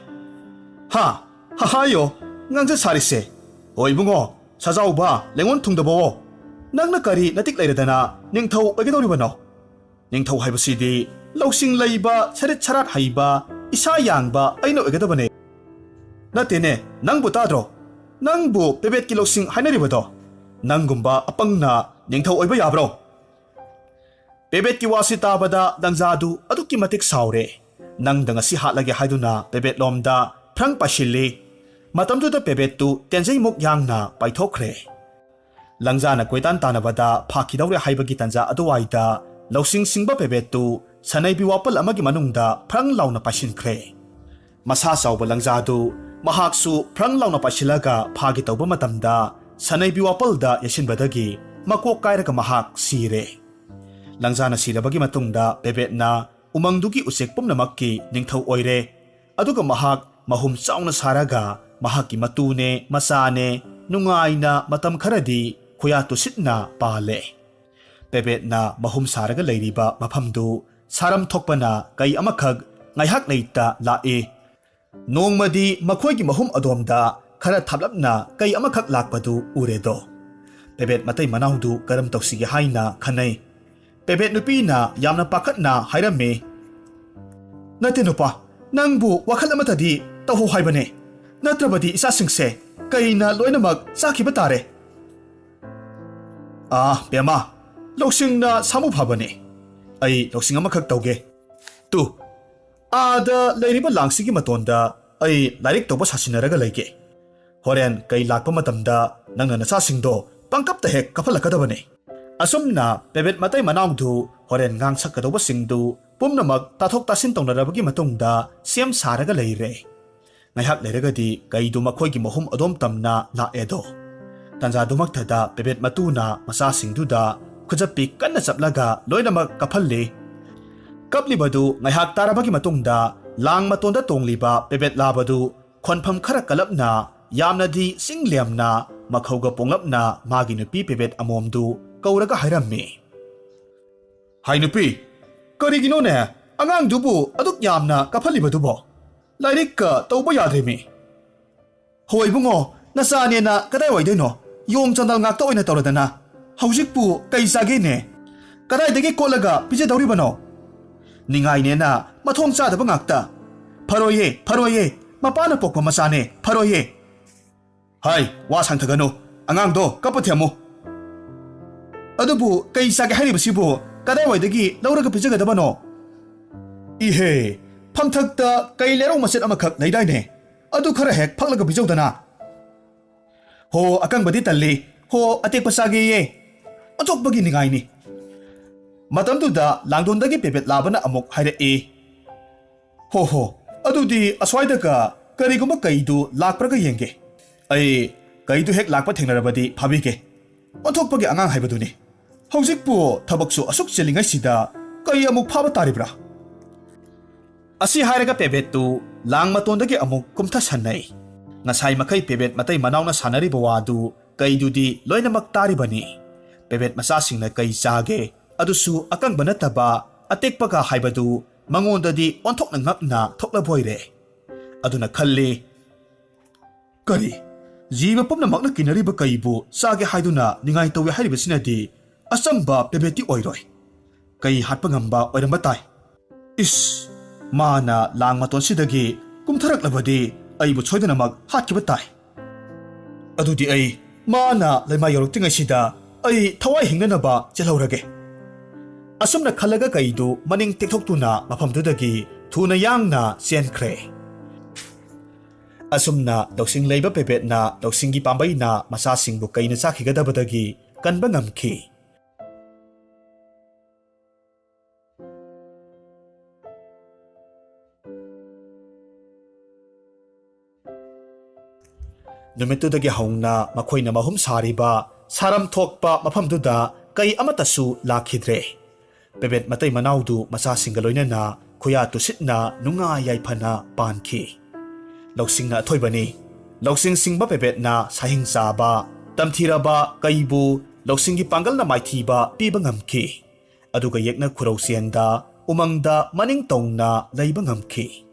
"ꯍꯥ? ꯍꯥ, ꯍꯥꯏꯌꯣ, ꯉꯥꯡꯖ ꯁꯥꯔꯤꯁꯦ? ꯍꯣ ꯏꯕꯨꯡꯉꯣ, ꯁꯖꯥꯎꯕ, ꯂꯦꯡꯉꯣꯟ ꯊꯨꯡꯗꯕꯋꯣ, ꯅꯪꯅ ꯀꯔꯤ ꯅꯇꯤꯛ ꯂꯩꯔꯗꯅ ꯅꯤꯡꯊꯧ ꯑꯣꯏꯒꯗꯧꯔꯤꯕꯅꯣ?" ꯅꯤꯡꯊꯧ ꯍꯥꯏꯕꯁꯤꯗꯤ ꯂꯧꯁꯤꯡ ꯂꯩꯕ, ꯁꯔꯤꯠ ꯁꯔꯥꯠ ꯍꯩꯕ, ꯏꯁꯥ ꯌꯥꯡꯕ ꯑꯩꯅ ꯑꯣꯏꯒꯗꯕꯅꯦ꯫ ꯅꯠꯇꯦꯅꯦ, ꯅꯪꯕꯨ ꯇꯥꯗ꯭ꯔꯣ? ꯅꯪꯕꯨ ꯄꯦꯕꯦꯠꯀꯤ ꯂꯧꯁꯤꯡ ꯍꯥꯏꯅꯔꯤꯕꯗꯣ? ꯅꯪꯒꯨꯝꯕ ꯑꯄꯪꯅ ꯅꯤꯡꯊꯧ ꯑꯣꯏꯕ ꯌꯥꯕ꯭ꯔꯣ? ꯄꯦꯕꯦꯠꯀꯤ ꯋꯥꯁꯤ ꯇꯥꯕꯗ ꯂꯪꯖꯥꯗꯨ ꯑꯗꯨꯛꯀꯤ ꯃꯇꯤꯛ ꯁꯥꯎꯔꯦ꯫ ꯅꯪꯗ ꯉꯁꯤ ꯍꯥꯠꯂꯒꯦ ꯍꯥꯏꯗꯨꯅ ꯄꯦꯕꯦꯠꯂꯣꯝꯗ ꯐ꯭ꯔꯪ ꯄꯥꯏꯁꯤꯜꯂꯤ꯫ ꯃꯇꯝꯗꯨꯗ ꯄꯦꯕꯦꯠꯇꯨ ꯇꯦꯟꯖꯩꯃꯨꯛ ꯌꯥꯡꯅ ꯄꯥꯏꯊꯣꯛꯈ꯭ꯔꯦ꯫ ꯂꯪꯖꯥꯅ ꯀꯣꯏꯇꯥꯟ ꯇꯥꯟꯅꯕꯗ ꯐꯥꯈꯤꯗꯧꯔꯦ ꯍꯥꯏꯕꯒꯤ ꯇꯟꯖꯥ ꯑꯗꯨꯋꯥꯏꯗ ꯂꯧꯁꯤꯡ ꯁꯤꯡꯕ ꯄꯦꯕꯦꯠꯇꯨ ꯁꯅꯩꯕꯤ ꯋꯥꯄꯜ ꯑꯃꯒꯤ ꯃꯅꯨꯡꯗ ꯐ꯭ꯔꯪ ꯂꯥꯎꯅ ꯄꯥꯏꯁꯤꯟꯈ꯭ꯔꯦ꯫ ꯃꯁꯥ ꯆꯥꯎꯕ ꯂꯪꯖꯥꯗꯨ ꯃꯍꯥꯛꯁꯨ ꯐ꯭ꯔꯪ ꯂꯥꯎꯅ ꯄꯥꯏꯁꯤꯜꯂꯒ ꯐꯥꯒꯦ ꯇꯧꯕ ꯃꯇꯝꯗ ꯁꯅꯩꯕꯤ ꯋꯥꯄꯜꯗ ꯌꯩꯁꯤꯟꯕꯗꯒꯤ ꯃꯀꯣꯛ ꯀꯥꯏꯔꯒ ꯃꯍꯥꯛ ꯁꯤꯔꯦ꯫ ꯂꯪꯖꯥꯅ ꯁꯤꯔꯕꯒꯤ ꯃꯇꯨꯡꯗ ꯄꯦꯕꯦꯠꯅ ꯎꯃꯪꯗꯨꯒꯤ ꯎꯆꯦꯛ ꯄꯨꯝꯅꯃꯛꯀꯤ ꯅꯤꯡꯊꯧ ꯑꯣꯏꯔꯦ꯫ ꯑꯗꯨꯒ ꯃꯍꯥꯛ ꯃꯍꯨꯝ ꯆꯥꯎꯅ ꯁꯥꯔꯒ ꯃꯍꯥꯛꯀꯤ ꯃꯇꯨꯅꯦ ꯃꯆꯥꯅꯦ ꯅꯨꯡꯉꯥꯏꯅ ꯃꯇꯝ ꯈꯔꯗꯤ ꯈꯨꯌꯥ ꯇꯨꯁꯤꯠꯅ ꯄꯥꯜꯂꯦ꯫ ꯄꯦꯕꯦꯠꯅ ꯃꯍꯨꯝ ꯁꯥꯔꯒ ꯂꯩꯔꯤꯕ ꯃꯐꯝꯗꯨ ꯁꯥꯔꯝ ꯊꯣꯛꯄꯅ ꯀꯩ ꯑꯃꯈꯛ ꯉꯥꯏꯍꯥꯛ ꯂꯩꯇ ꯂꯥꯛꯏ꯫ ꯅꯣꯡꯃꯗꯤ ꯃꯈꯣꯏꯒꯤ ꯃꯍꯨꯝ ꯑꯗꯣꯝꯗ ꯈꯔ ꯊꯥꯞꯂꯞꯅ ꯀꯩ ꯑꯃꯈꯛ ꯂꯥꯛꯄꯗꯨ ꯎꯔꯦꯗꯣ꯫ ꯄꯦꯕꯦꯠ ꯃꯇꯩ ꯃꯅꯥꯎꯗꯨ ꯀꯔꯝ ꯇꯧꯁꯤꯒꯦ ꯍꯥꯏꯅ ꯈꯟꯅꯩ꯫ ꯄꯦꯕꯦꯠ ꯅꯨꯄꯤꯅ ꯌꯥꯝꯅ ꯄꯥꯈꯠꯅ ꯍꯥꯏꯔꯝꯃꯤ, "ꯅꯠꯇꯦ ꯅꯨꯄꯥ, ꯅꯪꯕꯨ ꯋꯥꯈꯜ ꯑꯃꯠꯇꯗꯤ ꯇꯧꯍꯧ ꯍꯥꯏꯕꯅꯦ, ꯅꯠꯇ꯭ꯔꯕꯗꯤ ꯏꯆꯥꯁꯤꯡꯁꯦ ꯀꯩꯅ ꯂꯣꯏꯅꯃꯛ ꯆꯥꯈꯤꯕ ꯇꯥꯔꯦ꯫" "ꯑꯥ ꯕꯦꯝꯃ, ꯂꯧꯁꯤꯡꯅ ꯁꯥꯃꯨ ꯐꯕꯅꯦ꯫ ꯑꯩ ꯂꯧꯁꯤꯡ ꯑꯃꯈꯛ ꯇꯧꯒꯦ꯫ ꯇꯨ, ꯑꯥꯗ ꯂꯩꯔꯤꯕ ꯂꯥꯡꯁꯤꯒꯤ ꯃꯇꯣꯟꯗ ꯑꯩ ꯂꯥꯏꯔꯤꯛ ꯇꯧꯕ ꯁꯥꯁꯤꯟꯅꯔꯒ ꯂꯩꯒꯦ꯫ ꯍꯣꯔꯦꯟ ꯀꯩ ꯂꯥꯛꯄ ꯃꯇꯝꯗ ꯅꯪꯅ ꯅꯆꯥꯁꯤꯡꯗꯣ ꯄꯪꯀꯞꯇ ꯍꯦꯛ ꯀꯞꯍꯜꯂꯛꯀꯗꯕꯅꯤ꯫" ꯑꯁꯨꯝꯅ ꯄꯦꯕꯦꯠ ꯃꯇꯩ ꯃꯅꯥꯎꯗꯨ ꯍꯣꯔꯦꯟ ꯉꯥꯡꯁꯛꯀꯗꯧꯕꯁꯤꯡꯗꯨ ꯄꯨꯝꯅꯃꯛ ꯇꯥꯊꯣꯛ ꯇꯥꯁꯤꯟ ꯇꯧꯅꯔꯕꯒꯤ ꯃꯇꯨꯡꯗ ꯁꯦꯝ ꯁꯥꯔꯒ ꯂꯩꯔꯦ꯫ ꯉꯥꯏꯍꯥꯛ ꯂꯩꯔꯒꯗꯤ ꯀꯩꯗꯨ ꯃꯈꯣꯏꯒꯤ ꯃꯍꯨꯝ ꯑꯗꯣꯝ ꯇꯝꯅ ꯂꯥꯛꯑꯦꯗꯣ꯫ ꯇꯟꯖꯥꯗꯨꯃꯛꯇꯗ ꯄꯦꯕꯦꯠ ꯃꯇꯨꯅ ꯃꯆꯥꯁꯤꯡꯗꯨꯗ ꯈꯨꯖꯞꯄꯤ ꯀꯟꯅ ꯆꯞꯂꯒ ꯂꯣꯏꯅꯃꯛ ꯀꯞꯍꯜꯂꯤ꯫ ꯀꯞꯂꯤꯕꯗꯨ ꯉꯥꯏꯍꯥꯛ ꯇꯥꯔꯕꯒꯤ ꯃꯇꯨꯡꯗ ꯂꯥꯡ ꯃꯇꯣꯟꯗ ꯇꯣꯡꯂꯤꯕ ꯄꯦꯕꯦꯠ ꯂꯥꯕꯗꯨ ꯈꯣꯟꯐꯝ ꯈꯔ ꯀꯜꯂꯞꯅ, ꯌꯥꯝꯅꯗꯤ ꯆꯤꯡ ꯂꯦꯝꯅ, ꯃꯈꯧꯒ ꯄꯣꯡꯂꯞꯅ ꯃꯥꯒꯤ ꯅꯨꯄꯤ ꯄꯦꯕꯦꯠ ꯑꯃꯣꯝꯗꯨ ꯀꯧꯔꯒ ꯍꯥꯏꯔꯝꯃꯤ, "ꯍꯥꯏ ꯅꯨꯄꯤ, ꯀꯔꯤꯒꯤꯅꯣꯅꯦ ꯑꯉꯥꯡꯗꯨꯕꯨ ꯑꯗꯨꯛ ꯌꯥꯝꯅ ꯀꯞꯍꯜꯂꯤꯕꯗꯨꯕꯣ? ꯂꯥꯏꯔꯤꯛꯀ ꯇꯧꯕ ꯌꯥꯗ꯭ꯔꯦꯃꯤ꯫" "ꯍꯣ ꯏꯕꯨꯡꯉꯣ, ꯅꯆꯥꯅꯦꯅ ꯀꯗꯥꯏꯋꯥꯏꯗꯩꯅꯣ? ꯌꯣꯡ ꯆꯟꯗꯜ ꯉꯥꯛꯇ ꯑꯣꯏꯅ ꯇꯧꯔꯗꯅ꯫ ꯍꯧꯖꯤꯛꯄꯨ ꯀꯩ ꯆꯥꯒꯦꯅꯦ?" ꯀꯗꯥꯏꯗꯒꯤ ꯀꯣꯠꯂꯒ ꯄꯤꯖꯗꯧꯔꯤꯕꯅꯣ? ꯅꯤꯡꯉꯥꯏꯅꯦꯅ ꯃꯊꯣꯡ ꯆꯥꯗꯕ ꯉꯥꯛꯇ꯫ ꯐꯔꯣꯏꯌꯦ, ꯐꯔꯣꯏꯌꯦ, ꯃꯄꯥꯅ ꯄꯣꯛꯄ ꯃꯆꯥꯅꯦ, ꯐꯔꯣꯏꯌꯦ꯫ ꯍꯥꯏ, ꯋꯥ ꯁꯥꯡꯊꯒꯅꯨ, ꯑꯉꯥꯡꯗꯣ ꯀꯞꯄ ꯊꯦꯝꯃꯨ꯫ ꯑꯗꯨꯕꯨ ꯀꯩ ꯆꯥꯒꯦ ꯍꯥꯏꯔꯤꯕꯁꯤꯕꯨ ꯀꯗꯥꯏꯋꯥꯏꯗꯒꯤ ꯂꯧꯔꯒ ꯄꯤꯖꯒꯗꯕꯅꯣ? ꯏꯍꯦ, ꯐꯝꯊꯛꯇ ꯀꯩ ꯂꯩꯔꯧ ꯃꯆꯦꯠ ꯑꯃꯈꯛ ꯂꯩꯗꯥꯏꯅꯦ? ꯑꯗꯨ ꯈꯔ ꯍꯦꯛ ꯐꯛꯂꯒ ꯄꯤꯖꯧꯗꯅ꯫ ꯍꯣ, ꯑꯀꯪꯕꯗꯤ ꯇꯜꯂꯤ꯫ ꯍꯣ, ꯑꯇꯦꯛꯄ ꯆꯥꯒꯦꯌꯦ꯫ ꯑꯣꯟꯊꯣꯛꯄꯒꯤ ꯅꯤꯡꯉꯥꯏꯅꯤ꯫ ꯃꯇꯝꯗꯨꯗ ꯂꯥꯡꯗꯣꯟꯗꯒꯤ ꯄꯦꯕꯦꯠ ꯂꯥꯕꯅ ꯑꯃꯨꯛ ꯍꯥꯏꯔꯛꯏ꯫ ꯍꯣ ꯍꯣ, ꯑꯗꯨꯗꯤ ꯑꯁ꯭ꯋꯥꯏꯗꯒ ꯀꯔꯤꯒꯨꯝꯕ ꯀꯩꯗꯨ ꯂꯥꯛꯄ꯭ꯔꯒ ꯌꯦꯡꯒꯦ꯫ ꯑꯩ ꯀꯩꯗꯨ ꯍꯦꯛ ꯂꯥꯛꯄ ꯊꯦꯡꯅꯔꯕꯗꯤ ꯐꯥꯕꯤꯒꯦ꯫ ꯑꯣꯟꯊꯣꯛꯄꯒꯤ ꯑꯉꯥꯡ ꯍꯥꯏꯕꯗꯨꯅꯤ꯫ ꯍꯧꯖꯤꯛꯄꯨ ꯊꯕꯛꯁꯨ ꯑꯁꯨꯛ ꯆꯤꯜꯂꯤꯉꯩꯁꯤꯗ ꯀꯩ ꯑꯃꯨꯛ ꯐꯥꯕ ꯇꯥꯔꯤꯕ꯭ꯔꯥ? ꯑꯁꯤ ꯍꯥꯏꯔꯒ ꯄꯦꯕꯦꯠꯇꯨ ꯂꯥꯡ ꯃꯇꯣꯟꯗꯒꯤ ꯑꯃꯨꯛ ꯀꯨꯝꯊꯁꯟꯅꯩ꯫ ꯉꯁꯥꯏ ꯃꯈꯩ ꯄꯦꯕꯦꯠ ꯃꯇꯩ ꯃꯅꯥꯎꯅ ꯁꯥꯟꯅꯔꯤꯕ ꯋꯥꯗꯨ ꯀꯩꯗꯨꯗꯤ ꯂꯣꯏꯅꯃꯛ ꯇꯥꯔꯤꯕꯅꯤ꯫ ꯄꯦꯕꯦꯠ ꯃꯆꯥꯁꯤꯡꯅ ꯀꯩ ꯆꯥꯒꯦ, ꯑꯗꯨꯁꯨ ꯑꯀꯪꯕ ꯅꯠꯇꯕ ꯑꯇꯦꯛꯄꯒ ꯍꯥꯏꯕꯗꯨ ꯃꯉꯣꯟꯗꯗꯤ ꯑꯣꯟꯊꯣꯛꯅ ꯉꯛꯅ ꯊꯣꯛꯂꯕꯣꯏꯔꯦ꯫ ꯑꯗꯨꯅ ꯈꯜꯂꯤ, "ꯀꯔꯤ? ꯖꯤꯕ ꯄꯨꯝꯅꯃꯛꯅ ꯀꯤꯅꯔꯤꯕ ꯀꯩꯕꯨ ꯆꯥꯒꯦ ꯍꯥꯏꯗꯨꯅ ꯅꯤꯡꯉꯥꯏ ꯇꯧꯏ ꯍꯥꯏꯔꯤꯕꯁꯤꯅꯗꯤ ꯑꯆꯝꯕ ꯄꯦꯕꯦꯠꯇꯤ ꯑꯣꯏꯔꯣꯏ꯫ ꯀꯩ ꯍꯥꯠꯄ ꯉꯝꯕ ꯑꯣꯏꯔꯝꯕ ꯇꯥꯏ꯫ ꯏꯁ! ꯃꯥꯅ ꯂꯥꯡ ꯃꯇꯣꯟꯁꯤꯗꯒꯤ ꯀꯨꯝꯊꯔꯛꯂꯕꯗꯤ ꯑꯩꯕꯨ ꯁꯣꯏꯗꯅꯃꯛ ꯍꯥꯠꯈꯤꯕ ꯇꯥꯏ꯫ ꯑꯗꯨꯗꯤ ꯑꯩ ꯃꯥꯅ ꯂꯩꯃꯥꯏ ꯌꯧꯔꯛꯇ꯭ꯔꯤꯉꯩꯁꯤꯗ ꯑꯩ ꯊꯋꯥꯏ ꯍꯤꯡꯅꯅꯕ ꯆꯦꯜꯍꯧꯔꯒꯦ꯫" ꯑꯁꯨꯝꯅ ꯈꯜꯂꯒ ꯀꯩꯗꯨ ꯃꯅꯤꯡ ꯇꯦꯛꯊꯣꯛꯇꯨꯅ ꯃꯐꯝꯗꯨꯗꯒꯤ ꯊꯨꯅ ꯌꯥꯡꯅ ꯆꯦꯟꯈ꯭ꯔꯦ꯫ ꯑꯁꯨꯝꯅ ꯂꯧꯁꯤꯡ ꯂꯩꯕ ꯄꯦꯕꯦꯠꯅ ꯂꯧꯁꯤꯡꯒꯤ ꯄꯥꯝꯕꯩꯅ ꯃꯆꯥꯁꯤꯡꯕꯨ ꯀꯩꯅ ꯆꯥꯈꯤꯒꯗꯕꯗꯒꯤ ꯀꯟꯕ ꯉꯝꯈꯤ꯫ ꯅꯨꯃꯤꯠꯇꯨꯗꯒꯤ ꯍꯧꯅ ꯃꯈꯣꯏꯅ ꯃꯍꯨꯝ ꯁꯥꯔꯤꯕ ꯁꯥꯔꯝ ꯊꯣꯛꯄ ꯃꯐꯝꯗꯨꯗ ꯀꯩ ꯑꯃꯠꯇꯁꯨ ꯂꯥꯛꯈꯤꯗ꯭ꯔꯦ꯫ ꯄꯦꯕꯦꯠ ꯃꯇꯩ ꯃꯅꯥꯎꯗꯨ ꯃꯆꯥꯁꯤꯡꯒ ꯂꯣꯏꯅꯅ ꯈꯨꯌꯥ ꯇꯨꯁꯤꯠꯅ ꯅꯨꯡꯉꯥꯏ ꯌꯥꯏꯐꯅ ꯄꯥꯟꯈꯤ꯫ ꯂꯧꯁꯤꯡꯅ ꯑꯊꯣꯏꯕꯅꯤ꯫ ꯂꯧꯁꯤꯡ ꯁꯤꯡꯕ ꯄꯦꯕꯦꯠꯅ ꯁꯥꯍꯤꯡ ꯆꯥꯕ, ꯇꯝꯊꯤꯔꯕ ꯀꯩꯕꯨ ꯂꯧꯁꯤꯡꯒꯤ ꯄꯥꯡꯒꯜꯅ ꯃꯥꯏꯊꯤꯕ ꯄꯤꯕ ꯉꯝꯈꯤ꯫ ꯑꯗꯨꯒ ꯌꯦꯛꯅ ꯈꯨꯔꯧ ꯆꯦꯟꯗ ꯎꯃꯪꯗ ꯃꯅꯤꯡ ꯇꯧꯅ ꯂꯩꯕ ꯉꯝꯈꯤ꯫